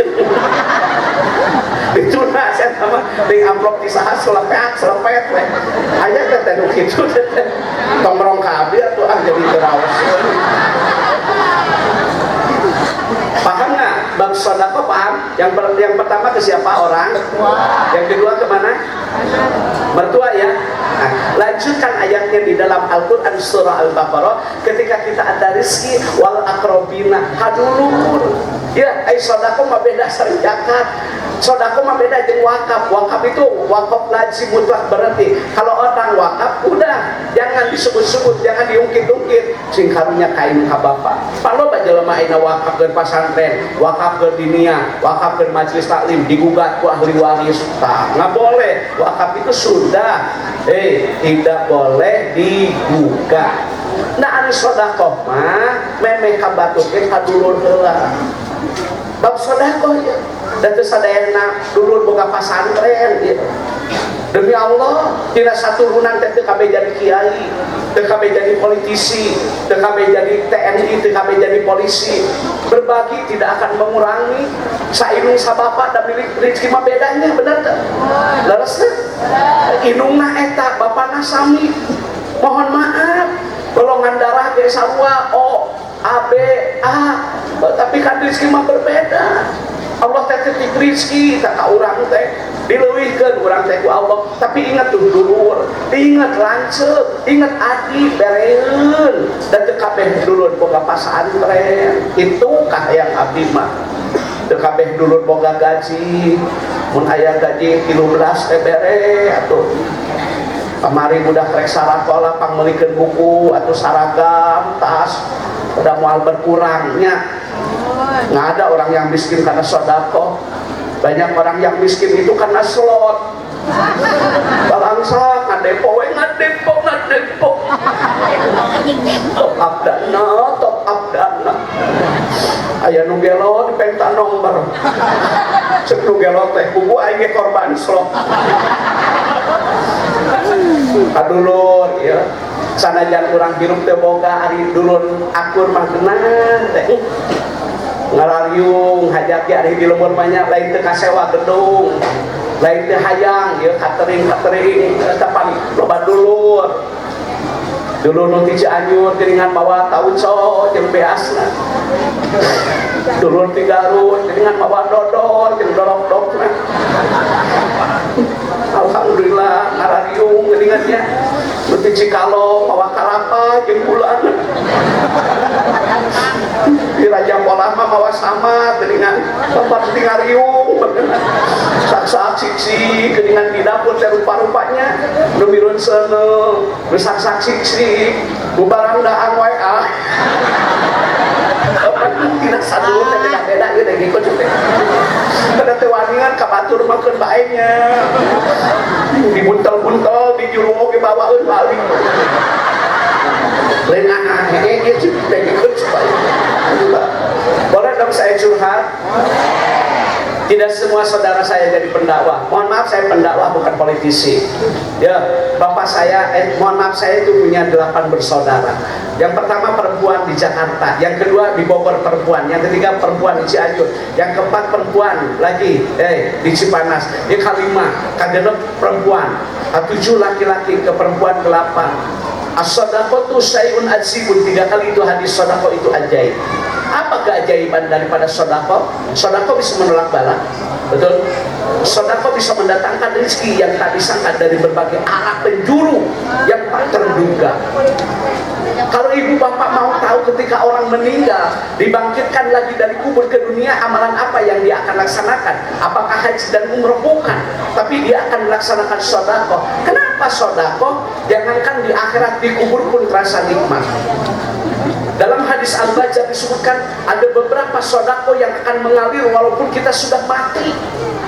S1: Dicuna saya sama di amplop di saha selepet selepet we. Aya teh teh nu kitu teh. Tong merong ka abdi atuh ah jadi teu raos. Paham nggak? Bab sedekah paham? Yang pertama ke siapa orang? Yang kedua ke mana? Mertua ya. Nah, lanjutkan ayatnya di dalam Al-Quran surah Al-Baqarah. Ketika kita ada rezeki wal akrobina hadulur. Ya, ai sedekah mah beda sareng zakat. Sedekah mah beda jeung wakaf. Wakaf itu wakaf lazim mutlak berarti kalau orang wakaf udah jangan disebut-sebut, jangan diungkit-ungkit. Sing karunya kain ka bapak. Paloba jelema ayeuna wakaf ke pasantren, wakaf ke diniyah, wakaf ke majelis taklim digugat ku ahli waris. Tah, nggak boleh. Wakaf itu sudah tidak boleh digugat. Nah, anu sedekah mah memeh ka batur ge ka dulur heula. Bab sedekah ya. Dan teu sadayana dulur boga pasantren gitu. Demi Allah, tidak saturunan teh teu kabeh jadi kiai, teu kabeh jadi politisi, teu kabeh jadi TNI, teu kabeh jadi polisi. Berbagi tidak akan mengurangi. Saindung sabapak dan milik rezeki mah bedanya, bener teu? Leres teu? Indungna eta, bapana sami. Mohon maaf, golongan darah ge sarua O, A, B, A, tapi kan rezeki mah berbeda. Allah teh titip rezeki tak ka urang teh dileuwihkeun urang teh ku Allah. Tapi ingat tuh dulur, ingat lanceuk, ingat adi bereun dan teu kabeh dulur boga pasantren. Itu kah yang abdi mah teu kabeh dulur boga gaji. Mun aya gaji 13 teh bere atuh. Kamari budak rek sarakola pangmeulikeun buku atau saragam, tas, udah moal berkurangnya. Nggak ada orang yang miskin karena sodakoh. Banyak orang yang miskin itu karena slot. Balangsa ngadepo we, ngadepo, ngadepo. Top up dana, top up dana. Aya nu gelo dipenta nomor. Cek nu gelo teh bubu aing ge korban slot. Kadulur ya. Sanajan urang hirup teh boga, ari dulur akur mah geunah teh. Ngarariung hajat ge ari di lembur banyak, lain teu kasewa gedung, lain teu hayang ieu katering-katering eta pan loba dulur. Dulur nu ti Cianjur geuningan mawa tauco jeung beasna. Dulur ti Garut geuningan mawa dodol jeung dorok-dorokna. Alhamdulillah ngarariung geuningannya. Nu ti Cikalo mawa kalapa jeung gulana. Di Raja Polah mah mawa sama geuningan bapak ti ngariung. Sak-sak siksi geuningan di dapur teh rupa-rupanya nu mirun seuneu, nu sak-sak siksi, nu barang daang wae ah. Tidak sadulur teh beda-beda ieu teh ngikut teh. Kada teu waningan ka batur mah keun bae nya. Dibuntel-buntel di juru oge bawaeun balik. Lain ah hege ieu teh ngikut supaya. Boleh dong saya curhat? Tidak semua saudara saya jadi pendakwah. Mohon maaf, saya pendakwah bukan politisi. Ya, bapak saya, mohon maaf, saya itu punya 8 bersaudara. Yang pertama perempuan di Jakarta, yang kedua di Bogor perempuan, yang ketiga perempuan di Cianjur, yang keempat perempuan lagi di Cipanas, yang kelima kagenep perempuan, ketujuh laki-laki, ke perempuan ke-8. As-sadaqatu syai'un adsibun, 3 kali itu hadis sedekah itu ajaib. Apa keajaiban daripada sedekah? Sedekah bisa menolak bala, betul? Sedekah bisa mendatangkan rezeki yang tak disangka dari berbagai arah penjuru yang tak terduga. Kalau ibu bapak mau tahu ketika orang meninggal dibangkitkan lagi dari kubur ke dunia, amalan apa yang dia akan laksanakan? Apakah haji dan umroh? Bukan, tapi dia akan melaksanakan sedekah. Kenapa sedekah? Jangankan di akhirat, di kubur pun terasa nikmat. Dalam hadis Al-Bajar disebutkan ada beberapa sedekah yang akan mengalir walaupun kita sudah mati.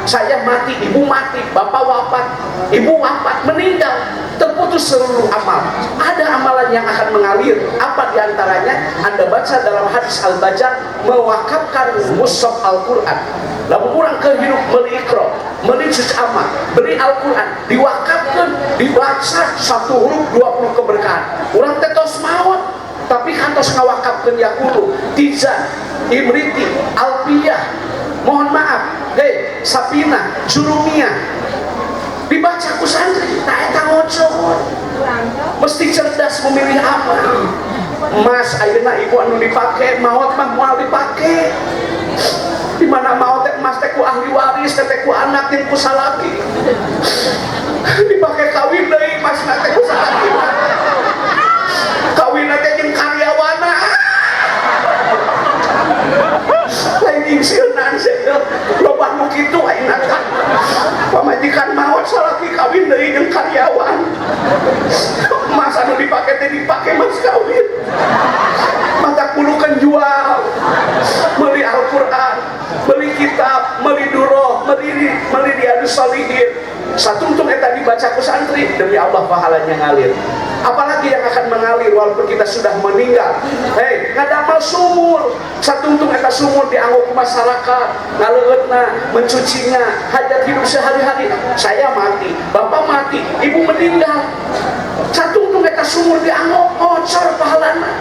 S1: Saya mati, ibu mati, bapak wafat, ibu wafat, meninggal, terputus seluruh amal. Ada amalan yang akan mengalir. Apa diantaranya? Anda baca dalam hadis Al-Bajar, mewakafkan mushaf Al-Quran. Lalu orang kehidup beli Iqra, beli juz amma, beli Al-Quran, diwakafkan, dibaca 1 huruf 20 keberkahan. Orang tetos maut, tapi kantos ngawakafkeun yakulu, tizan, imriti, alpiyah, mohon maaf, hei, sapina, jurumiyah, dibaca ku santri, tak eta ngocor. Mesti cerdas memilih apa. Emas ayeuna ibu anu dipake, maot mah moal dipake. Di mana maot teh emas teh ku ahli waris, teh ku anak jeung ku salaki. Dipake kawin deui emasna teh ku salaki. Kawin teh jeung karyawana. Lain ingsieunan seueur loba nu kitu ayeuna teh. Pamajikan maot salaki kawin deui jeung karyawan. Emas anu dipake teh dipake mas kawin. Mata kulukan jual, beli Al-Quran, beli kitab, beli duroh, beli Riyadus Shalihin. Satungtung eta dibaca ku santri, demi Allah pahalanya ngalir. Apalagi yang akan mengalir walaupun kita sudah meninggal. Hei, ngadamel sumur, satungtung eta sumur dianggo ku masyarakat, ngaleueutna, mencucinya, hajat hidup sehari-hari. Saya mati, bapak mati, ibu meninggal. Satungtung eta sumur dianggo, ngocor pahalana.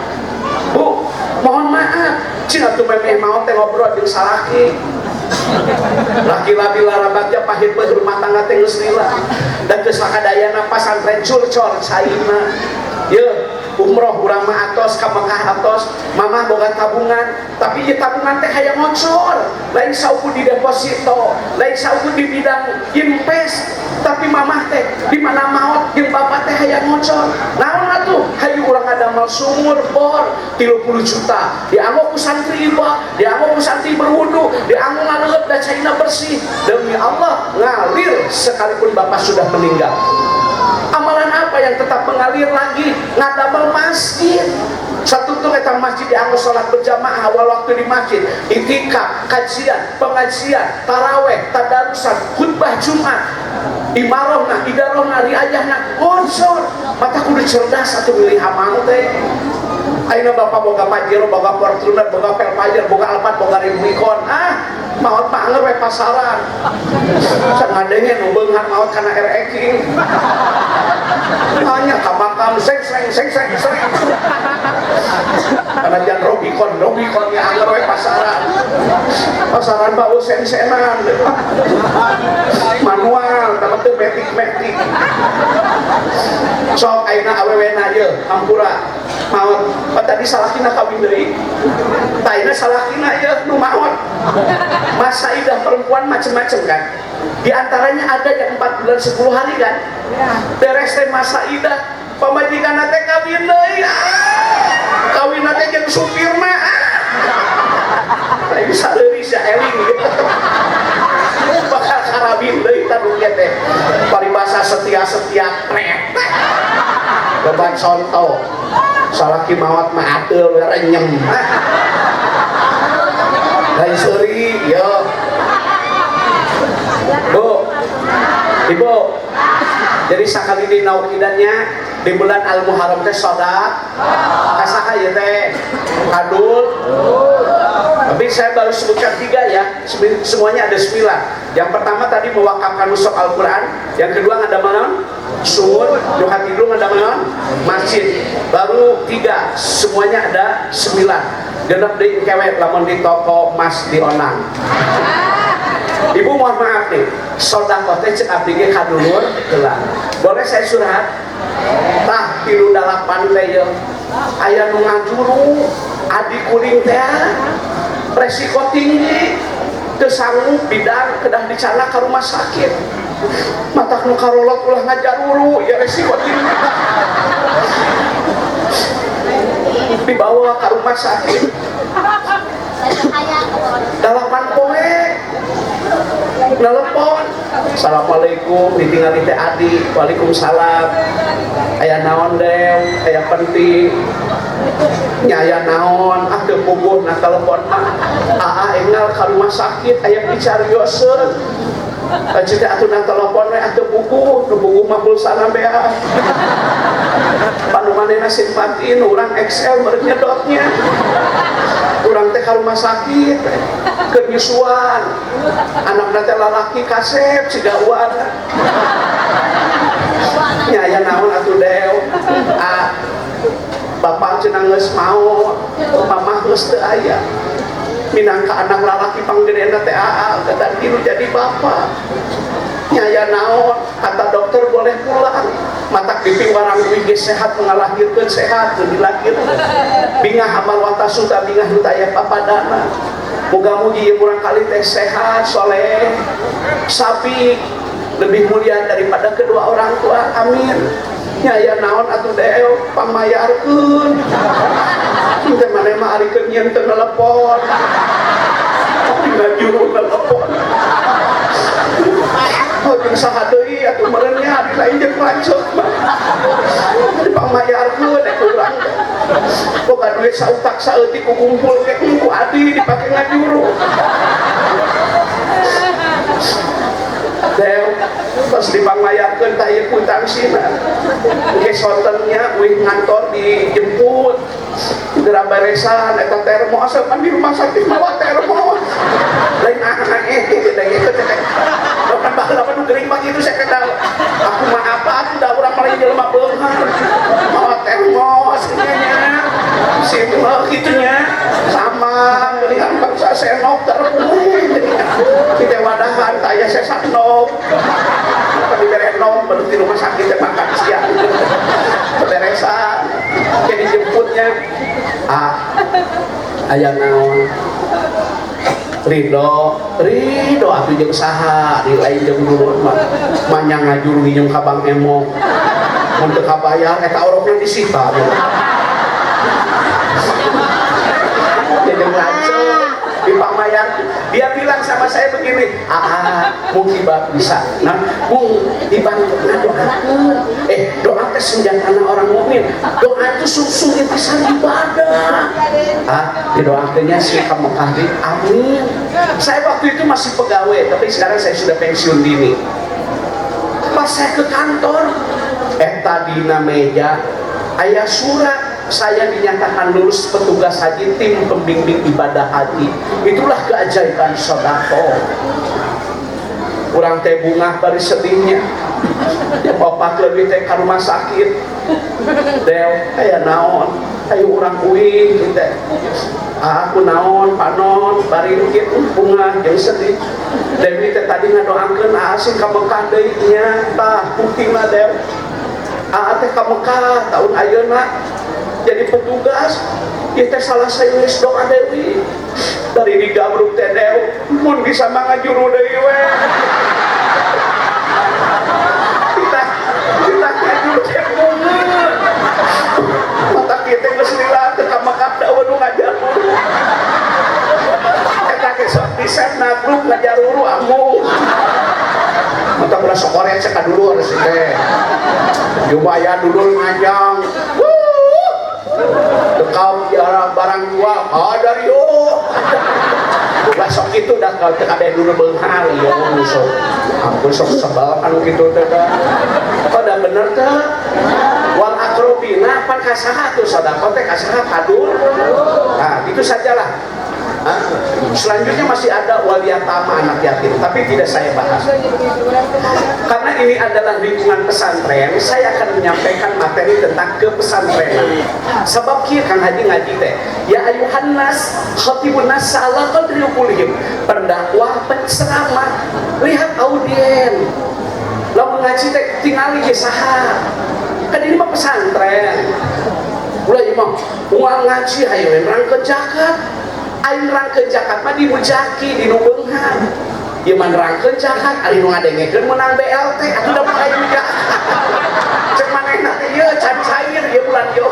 S1: Bu, mohon maaf, cina tuh memeh maot teh ngobrol jeung salaki. Laki labi larabagja pahit mah rumah tangga teh geus lila. Dan geus sakadayana pasantren curcor caina. Ye, umroh urang mah atos ka Mekah atos, mamah boga tabungan, tapi ieu tabungan teh hayang ngocor. Lain saukur di deposito, lain saukur di bidang invest, tapi mamah teh di mana maot jeung bapak teh hayang ngocor. Naon atuh? Hayu urang ngadamel sumur bor 30 juta. Dianggo ku santri iba, dianggo ku santri berwudu, dianggo ngaleueut da caina bersih. Demi Allah ngalir sekalipun bapak sudah meninggal. Amalan apa yang tetap mengalir lagi? Ngadamel masjid. Satungtung eta masjid dianggo salat berjamaah awal waktu di masjid, itikaf, kajian, pengajian, taraweh, tadarusan, khutbah Jumat, imarohna, idarohna, riayahna, ngocor. Mata kudu cerdas atuh milih amal teh. Ayeuna bapak boga Pajero, boga Fortuner, boga Velfire, boga Alphard, boga Rubicon. Ah, maot mah anger we pasaran. Sangadenge nu beunghar maot kana RX King. Hanya ka makam seng seng seng seng seng. Karena jangan Rubicon, Rubicon ya anger we pasaran. Pasaran bau sen-senan. Manual, dapat teu metik-metik. Sok ayeuna awewena ye, hampura. Maot. Oh, tadi salakina kawin deui. Tah ayeuna salakina ye nu maot. Masa idah perempuan macem-macem kan. Di antaranya ada yang 4 bulan 10 hari kan. Beres teh masa idah, pamajikan teh kawin deui. Ah, kawin teh jeung supirna. Ah. Lain sareuri sia eling gitu. Bakal karabin deui tah teh. Paribasa setia-setia pret. Loba contoh. Salaki mawat mah ateul renyem. Lain seuri yo. Bu. Ibu. Jadi sakali di naukidannya di bulan Al-Muharram teh sodak kasaha ieu teh kadul. Tapi saya baru sebutkan 3 ya, semuanya ada 9. Yang pertama tadi mewakafkan mushaf Al-Quran, yang kedua ngadamel sumur, nu katilu ngadamel masjid. Baru 3, semuanya ada 9. Genep deui kewe lamun di toko emas di Onang. Ibu mohon maaf nih, sodakoh teh cek abdi ge ka dulur heula. Boleh saya curhat? Tah 38 teh ye. Aya nu ngajuru adi kuring teh resiko tinggi, teu sanggup bidang kedah dicanak ka rumah sakit. Matak nu karolot ulah ngajaruru ya resiko tinggi. Dibawa ke rumah sakit. 8 poe nelpon, assalamualaikum, ditinggali teh adi, waalaikumsalam. Aya naon dew, aya penting. Nya aya naon, ah teu puguh na telepon mah. Aa enggal ka rumah sakit aya picarioseun. Cek teh atuh na telepon we atuh puguh, nu puguh mah pulsana beak. Panu manehna simpati nu urang XL beureum nyedotnya. Urang teh ka rumah sakit keur nyusuan. Anakna teh lalaki kasep siga uana. Nya aya naon atuh dew. Ah, bapak cenah geus maot, mamah geus teu aya. Minangka anak lalaki panggedena teh aa, dan tilu jadi bapak. Nya aya naon, kata dokter boleh pulang. Matak dipiwarang duwi ge sehat ngalahirkeun sehat teu dilahirkeun. Bingah amal watasuta bingah nu taya papadana. Muga-mugi ieu murang kali teh sehat, soleh, sapi lebih mulia daripada kedua orang tua. Amin. Nya aya naon atuh dew pangmayarkeun. Teh maneh mah ari keur nyieun teu nelepon. Ngajuru nelepon. Oh, jeung saha deui atuh meureun nya ari lain jeung lanceuk mah. Dipangmayarkeun eh urang teh. Boga duit sautak saeutik kukumpul ke ku adi dipake ngajuru. Dew, Tos dipangmayarkeun tah ieu kwitansi. Engke sontennya uih ngantor dijemput. Geura beresan eta termos kan di rumah sakit mawa termos. Lain ah dengekeun teh. Kan baheula mah nu gering mah kitu saya kenal. Aku mah apa atuh da urang mah lain jelema beunghar. Mawa termos nya. Simpel kitu nya. Sama geuningan bangsa senok terpuluh. Kita wadahan taya saya sandok. Apa dibere nom baru di rumah sakit teh makan siang. Beberesan. Jadi jemputnya ah aya naon? Ridho, ridho atuh jeung saha, di lain jeung dulur mah. Manyang ngajuru nginjeum ka Bang Emok. Mun teu kabayar eta orokna disita. Jeung lanceuk dipangmayar. Dia bilang sama saya begini, "Ah, mungkin bisa. Nah, mung dibantu ngadoakeun." Doa teh senjatana orang mukmin. Doa itu sungsung pisan ibadah. Ah, didoakeunnya si ka Mekah di amin. Saya waktu itu masih pegawai, tapi sekarang saya sudah pensiun dini. Pas saya ke kantor, eta dina meja aya surat saya dinyatakan lulus petugas haji tim pembimbing ibadah haji. Itulah keajaiban sedekah. Urang teh bungah bari sedihnya. Jam 4 lebih teh ka rumah sakit. Dew, aya naon? Ayo urang uih teh. Aku naon panon bari kitu bungah jeung sedih. Dewi teh tadi ngadoakeun asing ka Mekah deui nya. Tah buktina Dew. Aa teh ka Mekah tahun ayeuna jadi petugas. Ieu teh salah saya doa Dewi. Dari digabruk teh Dew mun bisa mah ngajuru deui we. Kita ngajuru teh bungeun. Mata kieu teh geus lila teu ka Mekah da eueuh nu ngajaruru. Eta ge sok disena grup ngajaruru amu. Mata ulah sokoret cek dulur sih teh. Jumaya dulur ngajang. Dekau barang jual, ah dari yo. Lah sok itu dah kalau teu kabeh dulu beunghar yo sok. Ampun sok sebal anu kitu teh dah. Oh dah bener teh. Wal akrobina pan kasaha tuh sedekah teh kasaha kadur. Nah, itu sajalah. Hah? Selanjutnya masih ada waliyatama anak yatim, tapi tidak saya bahas. Karena ini adalah lingkungan pesantren, saya akan menyampaikan materi tentang kepesantrenan. Sebab kieu Kang Haji ngaji teh, ya ayuhan nas, khatibun nas ala qadri uqulihim. Pendakwah, penceramah, lihat audien. Lamun ngaji teh tingali ge saha. Kan ini mah pesantren. Ulah ieu mah uang ngaji hayu nerangkeun zakat. Aing nerangkeun zakat mah di mujaki, di nu beunghar. Ieu mah nerangkeun zakat, ari nu ngadengekeun meunang BLT atuh da mah aing zakat. Cek manehna teh ieu can cair ieu bulan ieu.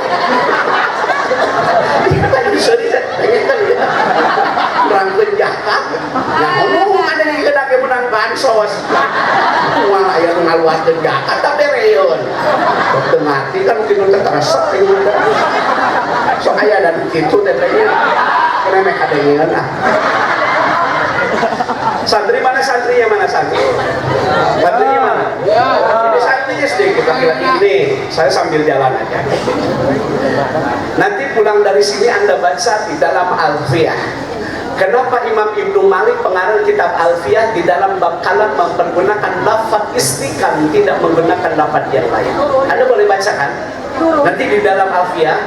S1: Tadi seuri teh dengekeun ieu. Nerangkeun zakat, nya ngomong ngadengekeun ake meunang bansos. Moal aya nu ngaluarkeun zakat da bereun. Teu ngarti kan kitu teh resep ieu mah. Sok aya dan kitu teh teh nya. Remeh kadengeun ah. Santri mana santrinya, mana santri? Santrinya mana? Ini santrinya sedikit laki-laki ini. Saya sambil jalan aja. Nanti pulang dari sini Anda baca di dalam Alfiyah. Kenapa Imam Ibnu Malik pengarang kitab Alfiyah di dalam bab kalam mempergunakan lafaz istiqam, tidak menggunakan lafaz yang lain? Anda boleh bacakan? Nanti di dalam Alfiyah,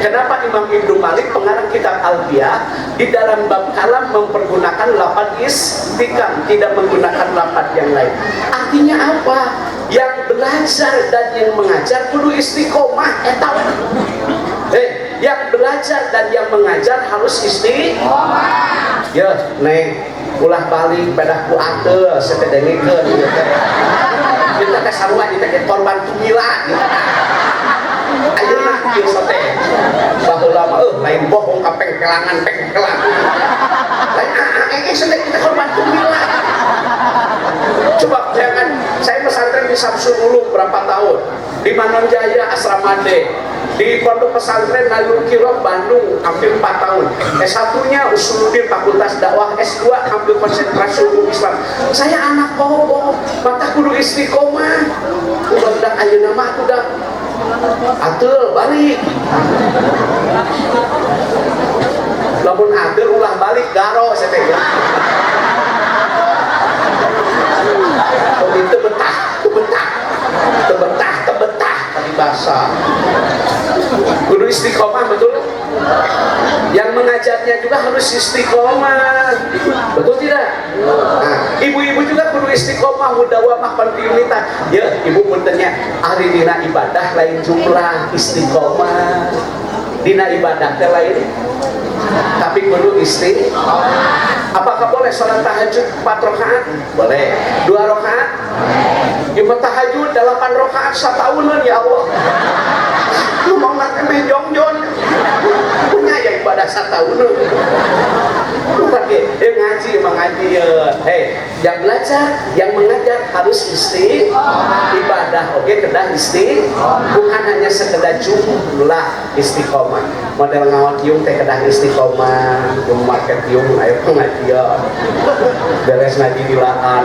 S1: kenapa Imam Ibnu Malik pengarang kitab Alfiyah di dalam bab kalam mempergunakan lafaz istiqam, tidak menggunakan lafaz yang lain? Artinya apa? Yang belajar dan yang mengajar kudu istiqomah. Eta. Yang belajar dan yang mengajar harus istiqomah. Ya, neng, ulah balik pedah ku ateul setedengekeun ieu teh. Kita teh sarua kita teh korban tumila gitu. Ayeuna kieu sote. Baheula mah lain bohong ka pengkelangan pengkelangan. Lain sote kita korban tumila. Coba jangan, saya pesantren di Samsul Ulum berapa tahun, di Manonjaya Asrama D. Di Pondok Pesantren Nalur Kirok Bandung hampir 4 tahun. S1-nya Usuluddin Fakultas Dakwah, S2 ambil konsentrasi hukum Islam. Saya anak bobo, mata kudu istiqomah. Udah ayeuna mah udah atul balik. Lamun atul ulah balik garo saya teh. Itu betah, betah, betah, betah tadi bahasa. Kudu istiqomah, betul? Yang mengajarnya juga harus istiqomah, betul tidak? Nah, ibu-ibu juga kudu istiqomah, mudawamah kontinuitas. Ya, ibu puntennya ari dina ibadah lain jumlah istiqomah. Dina ibadah teh lain, tapi kudu istiqomah. Apakah boleh sholat tahajud 4 rakaat? Boleh. 2 rakaat? Boleh. Tahajud 8 rakaat satahunan ya Allah. Lu mau nak jongjon punya ya ibadah satahunan. Bukan ngaji mengaji ya. Hey, yang belajar, yang mengajar harus istiqomah. Ibadah oke kedah istiqomah, bukan hanya sekedar jumlah istiqomah. Model ngawat tiung teh kedah istiqomah, yung market tiung ayo ngaji ya. Beres ngaji dilaan.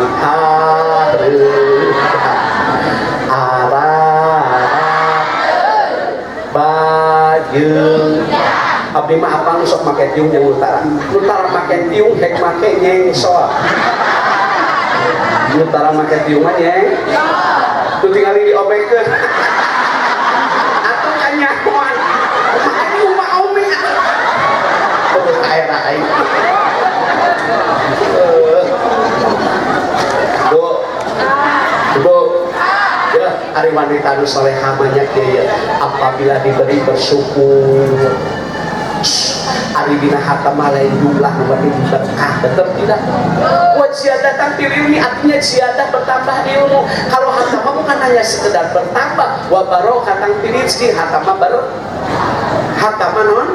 S1: Arah bajeung abdi mah apal sok make tiung jeung utara. Utara make tiung hek make nyengsol. Utara make tiung mah nyeng. Tuh tingali diobekeun. Atuh kanyahoan. Make tiung mah ome. Terus aera aing. Bu. Bu. Ya, ari wanita nu solehah banyak ya, apabila diberi bersyukur. Ari dina harta mah lain jumlah nu penting berkah, betul tidak? Wa ziyadatan fil ilmi artinya ziyadah bertambah ilmu. Kalau harta mah bukan hanya sekedar bertambah, wa barokatan fil rizki, harta mah baru harta mah non.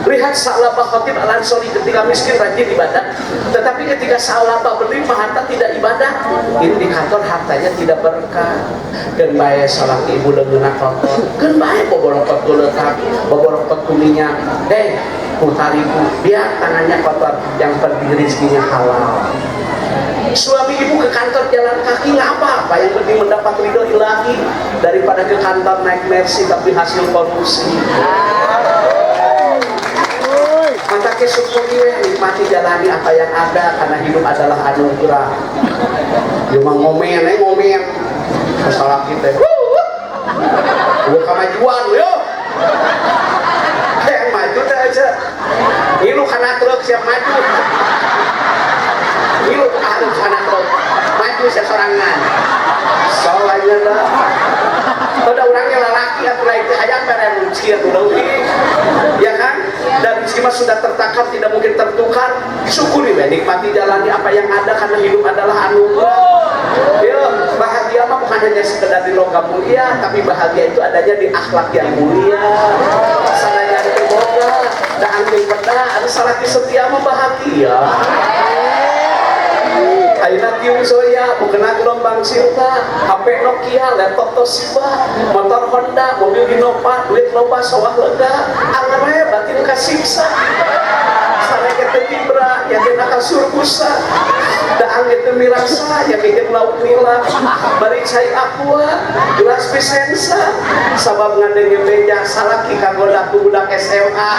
S1: Lihat Sa'labah Khatib Al-Ansori ketika miskin rajin ibadah, tetapi ketika Sa'labah berlimpah harta tidak ibadah, ini di kantor hartanya tidak berkah. Keun bae salah ibu leungeunna kotor, keun bae boborokot goletak, boborokot ku minyak, putariku, biar tangannya kotor, yang penting rezekinya halal. Suami ibu ke kantor jalan kaki nggak apa-apa, yang penting mendapat ridho ilahi daripada ke kantor naik Mercy tapi hasil korupsi. Maka kesyukuri we, nikmati jalani apa yang ada karena hidup adalah anugerah. Cuma ngomen, ngomen masalah kita. Gua kemajuan yo. Yang maju dah aja. Ngilu kana truk siap maju. Ngilu harus kana truk. Maju siap sorangan. Soalnya lah. Udah orangnya lalaki atau lain teh hayang mere rezeki atuh leuwih. Ya kan? Dan rezeki mah sudah tertakar tidak mungkin tertukar. Syukuri we, nikmati jalani apa yang ada karena hidup adalah anugerah. Ya, bahagia mah bukan hanya sekedar di logam mulia, tapi bahagia itu adanya di akhlak yang mulia. Sananya ada boga, da angin peda, ada salaki setia mah bahagia. Ayeuna tiung soya, mukena gelombang silta, HP Nokia, laptop Toshiba, motor Honda, mobil Innova, duit loba, sawah lega, anger we batin kasiksa. Sareke teu tibra, yakin kasur busa. Daang ge teu mirasa, yakin jeung lauk nila. Bari cai aqua, gelas Vicenza, sabab ngadenge beja salaki kagoda ku budak SMA.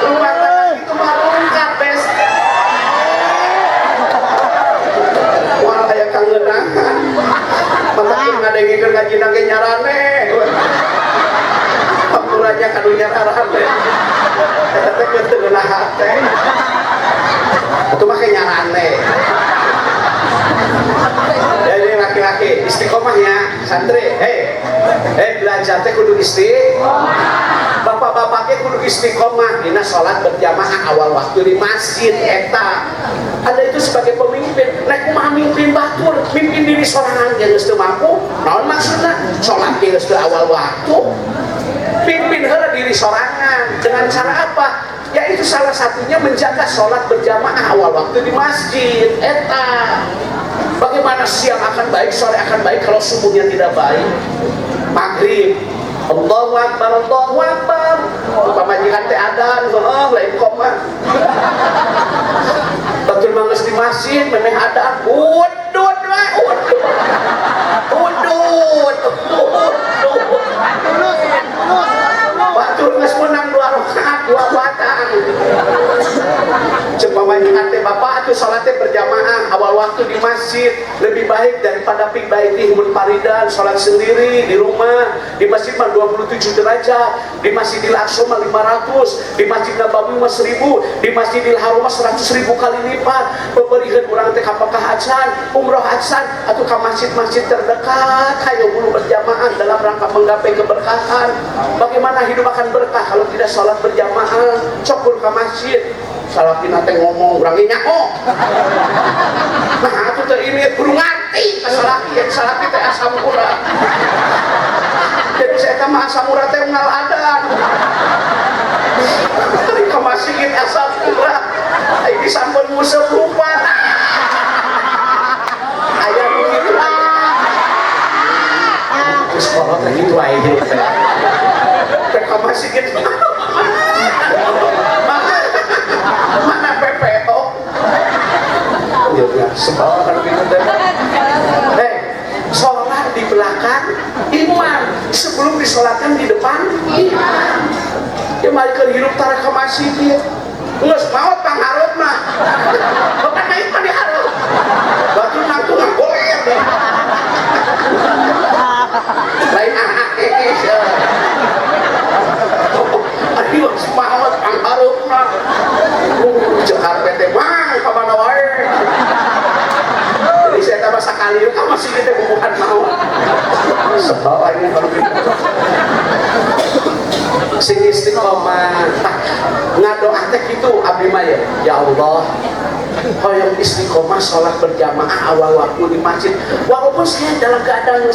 S1: Rumah tangga itu mah rungkat bes. Wah, aya kangeunangan. Mata ngadengikeun ngajina ge nyarane. Hampuranya kanu nyarane. Eta teh geus teu ngeunah hate. Itu mah kayak nyarane. Jadi laki-laki istiqomahnya santri, hei, belajar teh kudu istiqomah. Bapak-bapaknya kudu istiqomah dina salat berjamaah awal waktu di masjid eta. Ada itu sebagai pemimpin, nek kumaha mimpin batur, mimpin diri sorangan ge geus teu mampu, naon maksudna? Salat ge geus teu awal waktu. Pimpin heula diri sorangan dengan cara apa? Ya itu salah satunya menjaga sholat berjamaah awal waktu di masjid eta. Bagaimana siang akan baik, sore akan baik kalau subuhnya tidak baik? Maghrib. Allahu Akbar, Allahu Akbar. Pamajikan teh adan, heuh lain koma. Batur mah geus di masjid memeh adan, udud we, udud. Udud, udud. Batur geus menang 2 rakaat, 2 batang. Cek pamajikan teh bapak atuh salat teh berjamaah awal waktu di masjid lebih baik daripada fi baitihi munfaridan, salat sendiri di rumah. Di masjid mah 27 derajat, di Masjidil Aqsa mah 500, di Masjid Nabawi mah 1000, di Masjidil Haram mah 100.000 kali lipat. Pemberian urang teh ka Mekah acan, umroh acan, atau ka masjid-masjid terdekat, hayo buru berjamaah dalam rangka menggapai keberkahan. Bagaimana hidup akan berkah kalau tidak salat berjamaah? Cokur ka masjid. Salakina teh ngomong urang ge nyaho. Nah, atuh teh ini kudu ngarti ka salaki, yang salaki teh asam urat. Jadi saya mah asam urat teh unggal adan. Ari ka masjid asam urat. Ini sampun nguseup lupa. Aya nu kitu aya. Geus kolot teh kitu aya hirup teh. Teh ka masjid. Mana PPO? Ya, sebab kalau gitu teh. Sholat di belakang imam sebelum disolatkan di depan imam. Ya mari keur hirup tara ka masjid. Geus maot panghareup mah. Bukan main mah dihareup. Batur nangtung ngagoler. Lain ah eh eh. Ari geus maot panghareupna. Cek karpet teh mang ka mana wae. Jadi saya tambah sakali ka masih kita bubuhan maot. Sebab aing kalau gitu. Sing istiqomah ngadoa teh kitu abdi mah ya. Ya Allah, hoyong istiqomah sholat berjamaah awal waktu di masjid. Walaupun saya dalam keadaan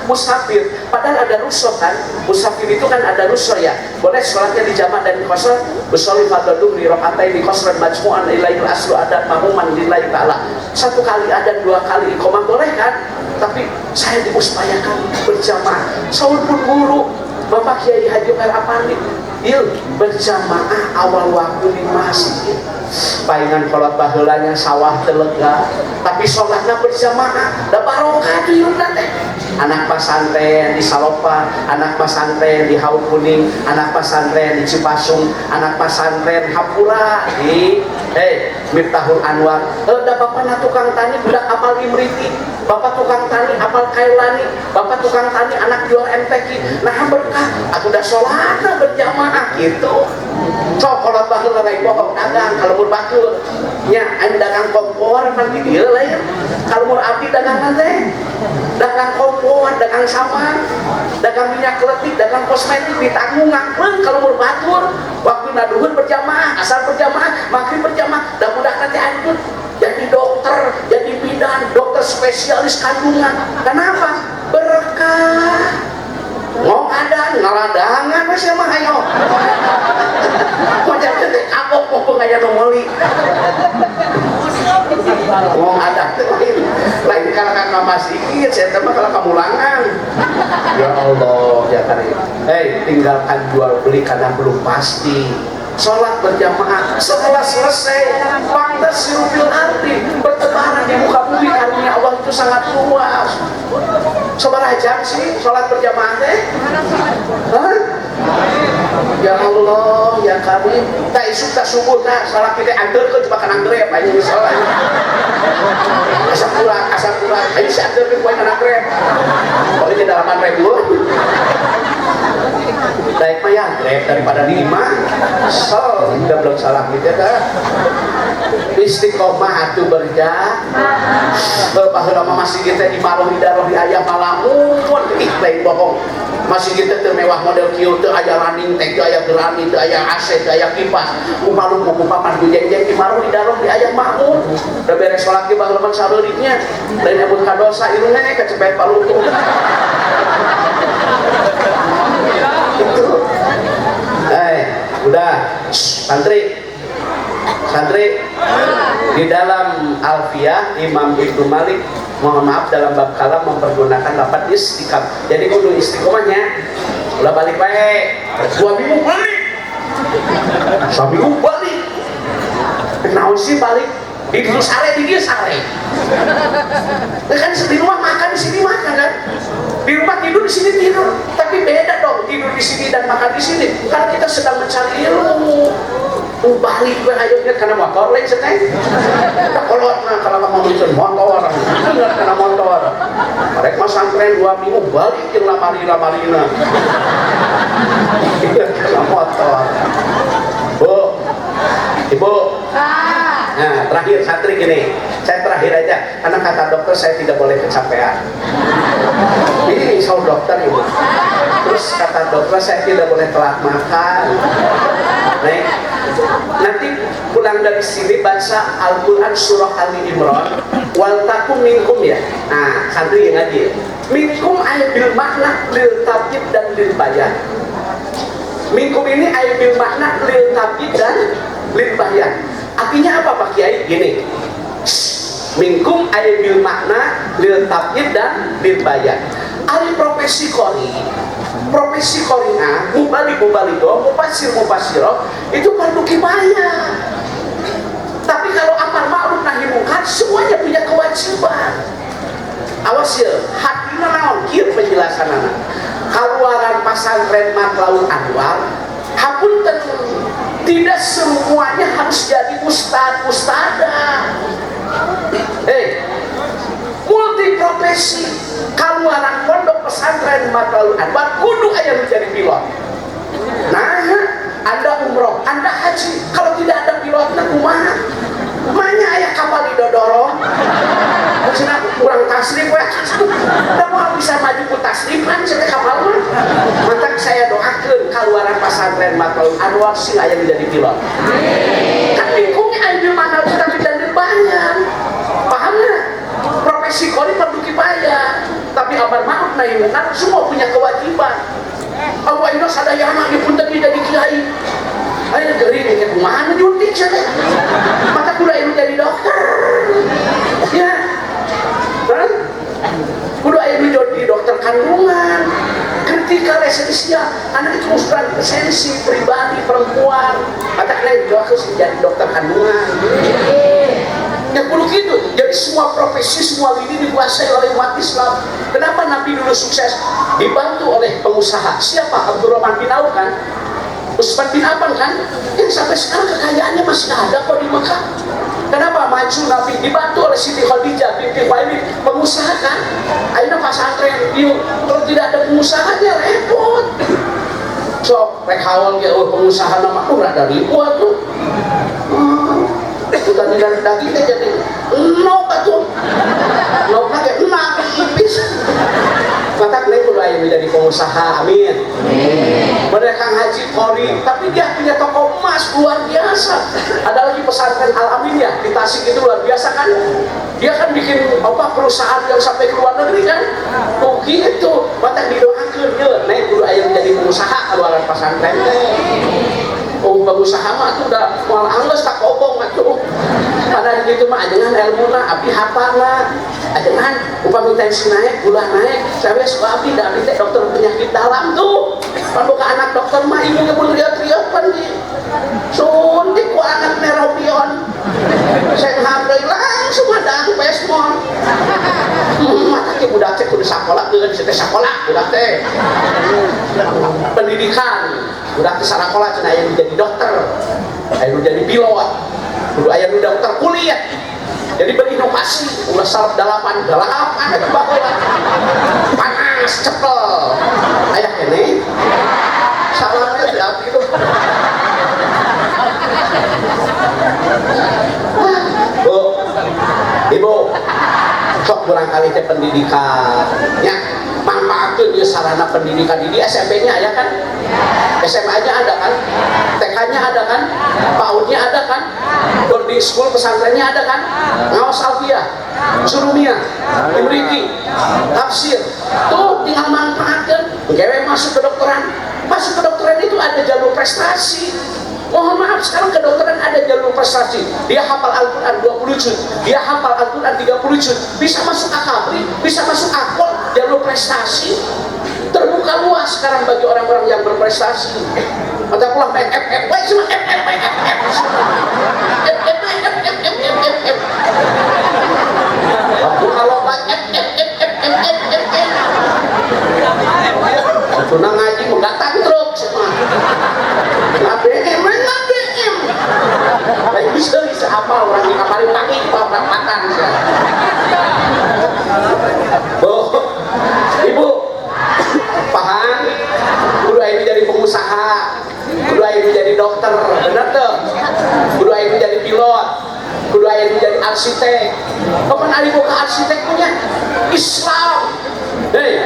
S1: musafir, padahal ada rusuh kan. Musafir itu kan ada rusuh ya. Boleh sholatnya di jamak dan qasar. Usholli fardhu dhuhri raka'ataini qasran majmu'an ilaihil asru adat mamuman lillahi ta'ala. 1 kali adan, 2 kali iqamah boleh kan? Tapi saya diupayakan berjamaah. Sahur pun guru Bapak Kiai Haji Umar Apandi, il berjamaah awal waktu di masjid. Palingan kolot baheulanya sawah telega, tapi sholatnya berjamaah, da barokah tuh hirupna teh. Anak pesantren di Salopa, anak pesantren di Haur Kuning, anak pesantren di Cipasung, anak pesantren Hampura di Miftahul Anwar. Da bapana tukang tani budak apal Imriti, bapak tukang tani apal Kailani, bapak tukang tani anak jual MTQ. Nah berkah atuh da sholatna berjamaah gitu. Sok kolot baheula lain bohong dagang kalau mur batur nya anu dagang kompor pan di dieu lain. Kalau mur abdi dagangan teh dagang kompor, dagang saman, dagang minyak kletik, dagang kosmetik ditanggung ngakleung kalau mur batur. Waktu naduhun berjamaah, asal berjamaah, maghrib berjamaah, da budak teh anjut jadi dokter, jadi bidan, dokter spesialis kandungan. Kenapa? Berkah. Ngong adan ngaladangan we sia mah ayo. Wajar teh kapok mumpung aya nu meuli. Ngong adan teh lain kalau ka masjid, saya teh mah kalau kamulangan. Ya Allah, ya karim. Hei, tinggalkan jual beli karena belum pasti. Sholat berjamaah setelah selesai, fantasiru fil ardi, bertebaran di muka bumi karunia Allah itu sangat luas. Sabaraha jam sih sholat berjamaah teh? Hah? Ya Allah, ya karim. Tak isuk tak subuh tak sholat kita anterkeun coba kana grab aja sholat. Asam urat, asam urat. Ayo si anterkeun poe kana grab. Boleh di 8.000. Baik mah ya grab daripada di imah. So, udah belum salah gitu ya. Istiqomah atuh berjamaah. Baheula mah masih kita di maroh di daroh di ayah malamun, ih lain bohong. Masih kita teu mewah model kieu teu aya running teh, teu aya gerami, teu aya AC, teu aya kipas. Kumalu ku papan ku jeng-jeng di maroh di daroh di ayah makmur. Udah beres sholat ge baheula mah sabeuriknya. Lain nyebut kadosa irungna kecepet palutu. Itu. Udah, santri. Santri, di dalam Alfiyah Imam Ibnu Malik Mohon maaf, dalam bab kalam mempergunakan lafaz istiqam. Jadi kudu istiqomahnya. Ulah balik bae. 2 minggu balik. Saminggu balik. Naon sih balik? Di dulu sare, di dia sare. Nah, kan di rumah makan, di sini makan kan. Di rumah tidur, di sini tidur. Tapi beda dong tidur di sini dan makan di sini. Karena kita sedang mencari ilmu. Balik gue ayo ingat karena motor lain seteng. Udah kolot mah kalau mau muncul motor, ingat karena motor. Mereka masantren 2 minggu balik yang lamari lamarina. Ingat karena motor. Bu, Ibu. Nah, terakhir santri gini. Saya terakhir aja, karena kata dokter saya tidak boleh kecapean. Ini soal dokter, Ibu. Terus kata dokter saya tidak boleh telat makan. Nih, nanti pulang dari sini baca Al-Quran surah Ali Imran ولتكن منكم ya. Nah, santri yang ngaji. منكم أي بالمعنى للتبعيض dan للبيان. منكم ini أي بالمعنى للتبعيض dan للبيان. Artinya apa, Pak Kiai? Gini. منكم أي بالمعنى للتبعيض dan للبيان. Ari profesi qori, profesi qoriah, mubalig mubalighah, mufasir mufasirah itu fardu kifayah. Tapi kalau amar ma'ruf nahi mungkar semuanya punya kewajiban. Awas ya, hatinya naon kieu penjelasan anak. Kaluaran pasantren Matlaul Anwar, hapunten, tidak semuanya harus jadi ustad ustadzah. Multi profesi. Kaluaran pondok pesantren Matlaul Anwar kudu aya menjadi pilot. Nah, Anda umroh, Anda haji, kalau tidak ada pilotnya kumaha? Manya aya kapal didodorong? Maksudnya kurang tasrif we. Da moal bisa maju ku tasrifan cenah kapal mah. Matak saya doakeun kaluaran pesantren Matlaul Anwar sing aya menjadi pilot. Kan lingkungnya aya mana tapi dan banyak. Paham nggak? Profesi qori fardu kifayah, tapi amar ma'ruf nahi munkar semua punya kewajiban. Allah ini sadayana ieu pun tadi jadi kiai. Ayo geuring kayak kumaha nyuntik cenah. Mata kudu aya jadi dokter. Ya. Hah? Kudu aya nu jadi dokter kandungan. Kritikal esensial, anak itu usulan esensi pribadi perempuan. Mata kalian doakan jadi dokter kandungan. Ya kudu gitu. Jadi semua profesi, semua lini dikuasai oleh umat Islam. Kenapa Nabi dulu sukses? Dibantu oleh pengusaha. Siapa? Abdurrahman bin Auf kan? Utsman bin Affan kan? Yang sampai sekarang kekayaannya masih ada kok di Mekah. Kenapa maju Nabi? Dibantu oleh Siti Khadijah binti Khuwailid, pengusaha kan? Akhirnya pasantren, yuk. Kalau tidak ada pengusahanya repot. Sok, rek haul ge oh, pengusaha nama tuh rada ribuan tuh. Udah dari daging teh jadi nok atuh. Nok kayak enak tipis. Mata kudu aya menjadi pengusaha, amin. Mereka Kang Haji Qori, tapi dia punya toko emas luar biasa. Ada lagi pesantren Al Amin ya di Tasik itu luar biasa kan. Dia kan bikin apa perusahaan yang sampai ke luar negeri kan. Oh gitu, mata didoakeun ye, naik kudu aya menjadi pengusaha keluaran pesantren teh. Oh, pengusaha mah tuh udah moal anggeus tak kobong atuh. Padahal gitu mah ajengan ilmuna, abdi hafalna. Ajengan upami tensi naik, gula naik, saya suka abdi da abdi teh dokter penyakit dalam tuh. Pan boga anak dokter mah ibu ge mun riot-riot pan di suntik ku anak nerobion. Saya deui langsung ada pesmon. Mata ke budak teh kudu sakola keun teh sakola budak teh. Pendidikan budak teh sarakola cenah aya nu jadi dokter, aya nu jadi pilot, kudu aya nu dokter kulit. Jadi berinovasi, ulah salep dalapan, dalapan eta baheula. Panas, cepel. Aya keneh. Salamnya di api itu. Bu, Ibu, sok barangkali teh pendidikan, ya manfaatkan dia sarana pendidikan di SMP-nya ya kan, SMA-nya ada kan, TK-nya ada kan, PAUD-nya ada kan, boarding school pesantrennya ada kan, ngaos alfiah, surumiyah, imriki, tafsir, tuh tinggal manfaatkan. Gawe masuk kedokteran itu ada jalur prestasi. Mohon maaf, sekarang kedokteran ada jalur prestasi. Dia hafal Al-Quran 20 juz, dia hafal Al-Quran 30 juz, bisa masuk akabri, bisa masuk akpol, jalur prestasi terbuka luas sekarang bagi orang-orang yang berprestasi. Mata pulang F F F, semua F F F F F F F F F F F F F. Waktu kalau F F F F F F F F. Waktu ngaji mau datang truk semua. ABM, ABM. Lain bisa bisa apa orang di kamar pagi perapatan. Bu, ibu, paham? Kudu ini jadi pengusaha, kudu ini jadi dokter, bener tuh? Kudu ini jadi pilot, kudu ini jadi arsitek. Kapan ari boga arsitek punya Islam? Hei,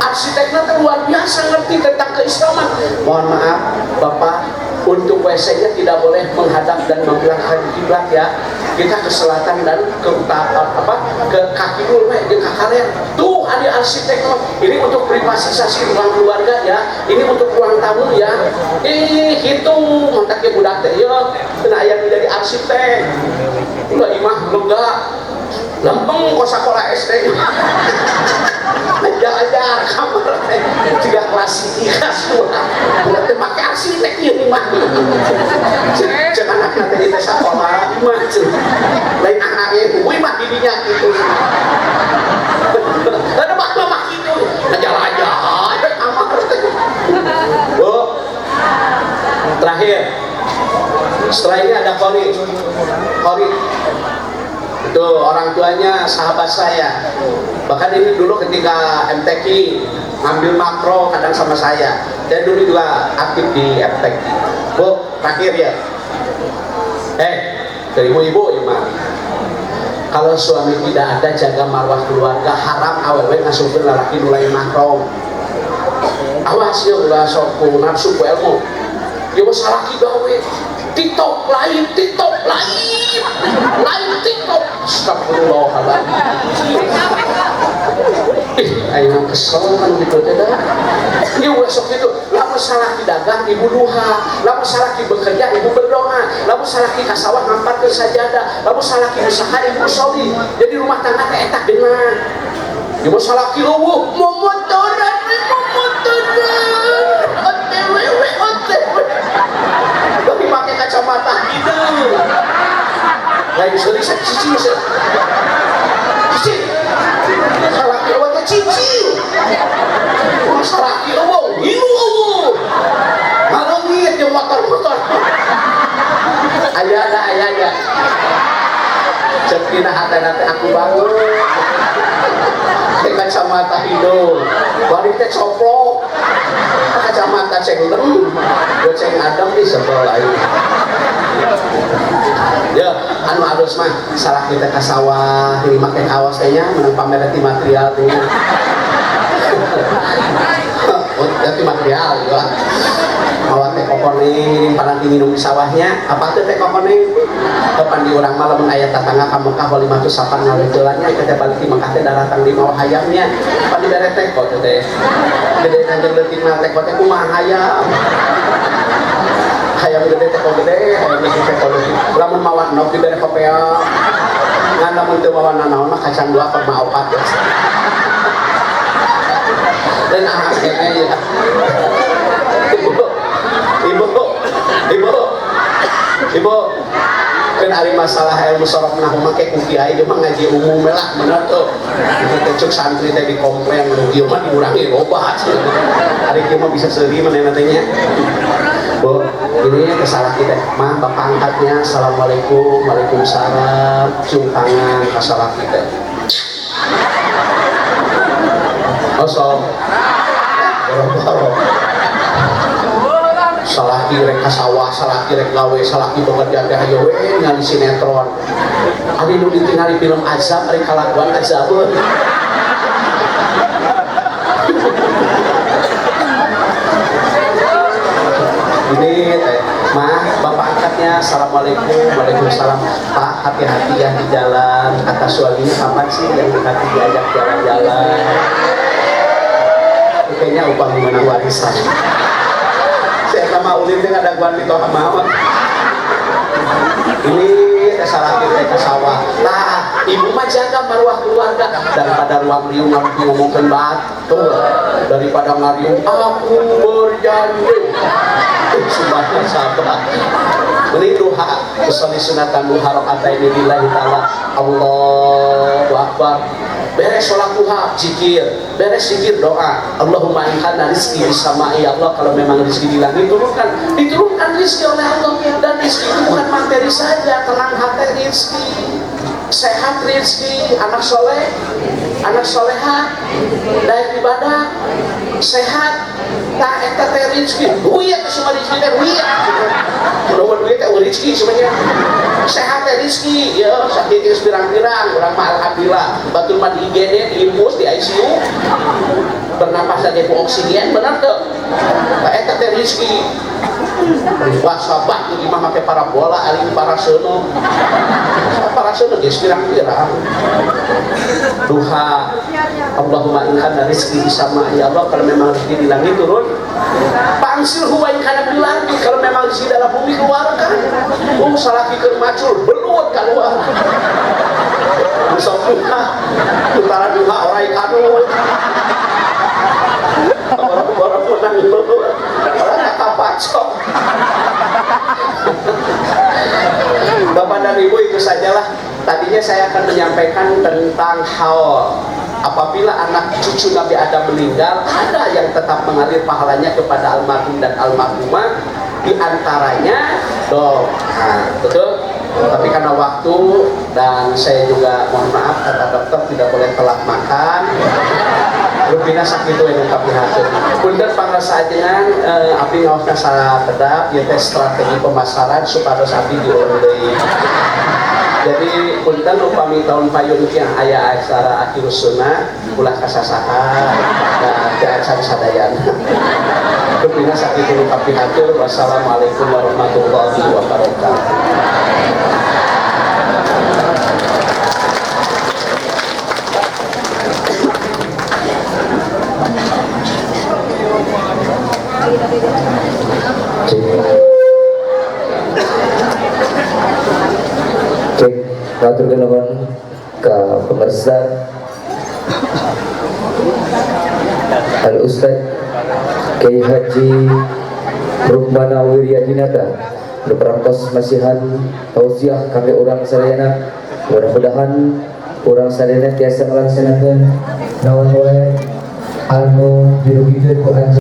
S1: arsiteknya tuh luar biasa ngerti tentang keislaman. Mohon maaf, Bapak, untuk WC-nya tidak boleh menghadap dan membelakang kiblat ya. Kita ke selatan dan ke utara, apa, ke kaki dulu, ke kalian. Tuh ada arsitek. Ini untuk privasisasi ruang keluarga ya. Ini untuk ruang tamu ya. Itu mantaknya budak teh ya. Kena aya menjadi arsitek. Ulah imah lega. Lempeng kok sekolah SD. Ajar-ajar kamar teh tiga kelas tiga dua. Ulah teh make arsitek ieu imah. Cek anakna teh di sekolah imah cenah. Lain anaknya kuy mah didinya gitu. Ada mah mah gitu. Ajar-ajar kamar teh. Bu. Terakhir. Setelah ini ada Kori. Kori itu orang tuanya sahabat saya, bahkan ini dulu ketika MTQ ngambil makro kadang sama saya dulu juga aktif di MTQ. Bu, terakhir ya, dari ibu-ibu ya mah, kalau suami tidak ada jaga marwah keluarga, haram awewe ngasupkeun lalaki nu lain mahram. Awas ya ulah sok ku nafsu ku ilmu. Ya mah salaki gawe TikTok lain, TikTok lain, lain TikTok. Astagfirullahaladzim. Ih, aing kesel kan gitu teh dah. Ieu ulah sok kitu. Lamun salaki dagang ibu duha, lamun salaki bekerja ibu berdoa, lamun salaki ka sawah ngamparkeun sajadah, lamun salaki usaha ibu sholli. Jadi rumah tangga teh eta geunah. Ieu mah salaki eueuh, momotoran, momotoran. OTW, OTW. Tapi pakai kacamata gitu. Lain seri cicing cicing. Salaki eueuh teh cicing. Salaki eueuh, ngilu eueuh. Ngaleungit jeung motor-motor. Aya da aya ya. Cek dina hatena teh aku bangun. Teh kacamata hidung. Balik teh coplok. Kacamata ceng lem, goceng adem di sebel aing. Ya, anu alus mah salah kita ka sawah, ini make kaos teh nya menang pamer ti material teh nya. Oh, ti material gitu lah. Mawa teh kokoning, paranti minum di sawahnya, apa teh teh kokoning? Kapan di urang mah lamun aya tatangga ka Mekah walimatu safar ngawetelan nya teh balik di Mekah teh daratang di mawa hayamnya. Pan dibere teh kok teh. Gede kanjeng leutik mah teh kok teh kumaha hayam. Hayam gede teh kok gede, hayam leutik teh kok leutik. Lamun mawa nok dibere kopea. Ngan lamun teu mawa nanaon mah kacang dua korma opat. Dan akhirnya ya. Ibu, ibu, ibu, ibu, kan ari masalah ilmu sorof nahwu mah kayak ku kiai dia mah ngaji umum lah bener tuh. Itu teh cuk santri teh dikomplain lu ieu mah diurangi loba. Ari kieu mah bisa seuri manehna teh nya. Bu, ini kesalah kita. Mah bapak angkatnya assalamualaikum, waalaikumsalam, cium tangan kasalah kita. Kosong. Boro-boro. Salaki rek ka sawah, salaki rek gawe, salaki bekerja teh hayo we ningali sinetron. Ari nu ditingali film azab, ari kalakuan azabeun. Ini teh, mah bapak angkatnya assalamualaikum, waalaikumsalam. Pak, hati-hati ya di jalan. Kata suaminya kapan sih yang dikati diajak jalan-jalan? Kayaknya upah menang warisan. Saya sama Ulin teh ada gua mitoha mah. Ini salah kita. we ka sawah. Nah, ibu mah jaga marwah keluarga daripada ruang riung ngomongkeun batur, daripada ngariung aku berjanji. Subhanallah sabar. Beli duha, usolli sunatan duha rakaataini lillahi ta'ala. Allahu akbar. Beres sholat duha, zikir. Beres zikir doa. Allahumma in kana rizki fis sama'i, ya Allah, kalau memang rezeki di langit turunkan. Diturunkan rezeki oleh Allah. Dan rezeki itu bukan materi saja, tenang hati rezeki, sehat rezeki, anak soleh, anak soleha, daek ibadah, sehat. Tah eta teh rezeki. Duit semua rezeki teh duit. Mudah-mudahan duit teh rezeki sebenarnya. Sehat teh rezeki, ya sakit geus pirang-pirang, urang mah alhamdulillah. Batur mah di IGD, di infus, di ICU. Bernapas saja ku oksigen, benar teu? Tah eta teh rezeki. Wah sahabat di imah make parabola aling paraseuno. Paraseuno geus pirang-pirang. Duha Allahumma in kana rizki sama, ya Allah, kalau memang rezeki di langit turun, pangsil huwa in kana fil ardi, kalau memang rezeki dalam bumi keluarkan. Oh salaki keur macul belut keluar. Besok duha utara duha orai kadut. Orang-orang menang belut. Orang kapacok. Bapak dan Ibu, itu sajalah. Tadinya saya akan menyampaikan tentang haul. Apabila anak cucu Nabi Adam meninggal, ada yang tetap mengalir pahalanya kepada almarhum dan almarhumah. Di antaranya doa, betul. Tapi karena waktu dan saya juga mohon maaf kata dokter tidak boleh telat makan. Rupina sakitu anu kapihatur. Punten pangrasa ajengan abdi ngaosna sakedap ieu teh strategi pemasaran supados abdi diurang deui. Jadi punten upami tahun payun kieu aya acara akhirus sunnah ulah kasasahan da teu acan sadayana. Rupina sakitu nu kapihatur. Wassalamualaikum warahmatullahi wabarakatuh.
S2: Cek, hatur nuhun ka pemirsa Al Ustaz Kiai Haji Rukmana Wiryadinata nu parantos masihan tausiah kangge urang sadayana. Mudah-mudahan urang sadayana tiasa ngalaksanakeun naon wae anu dirugikeun ku anjeun.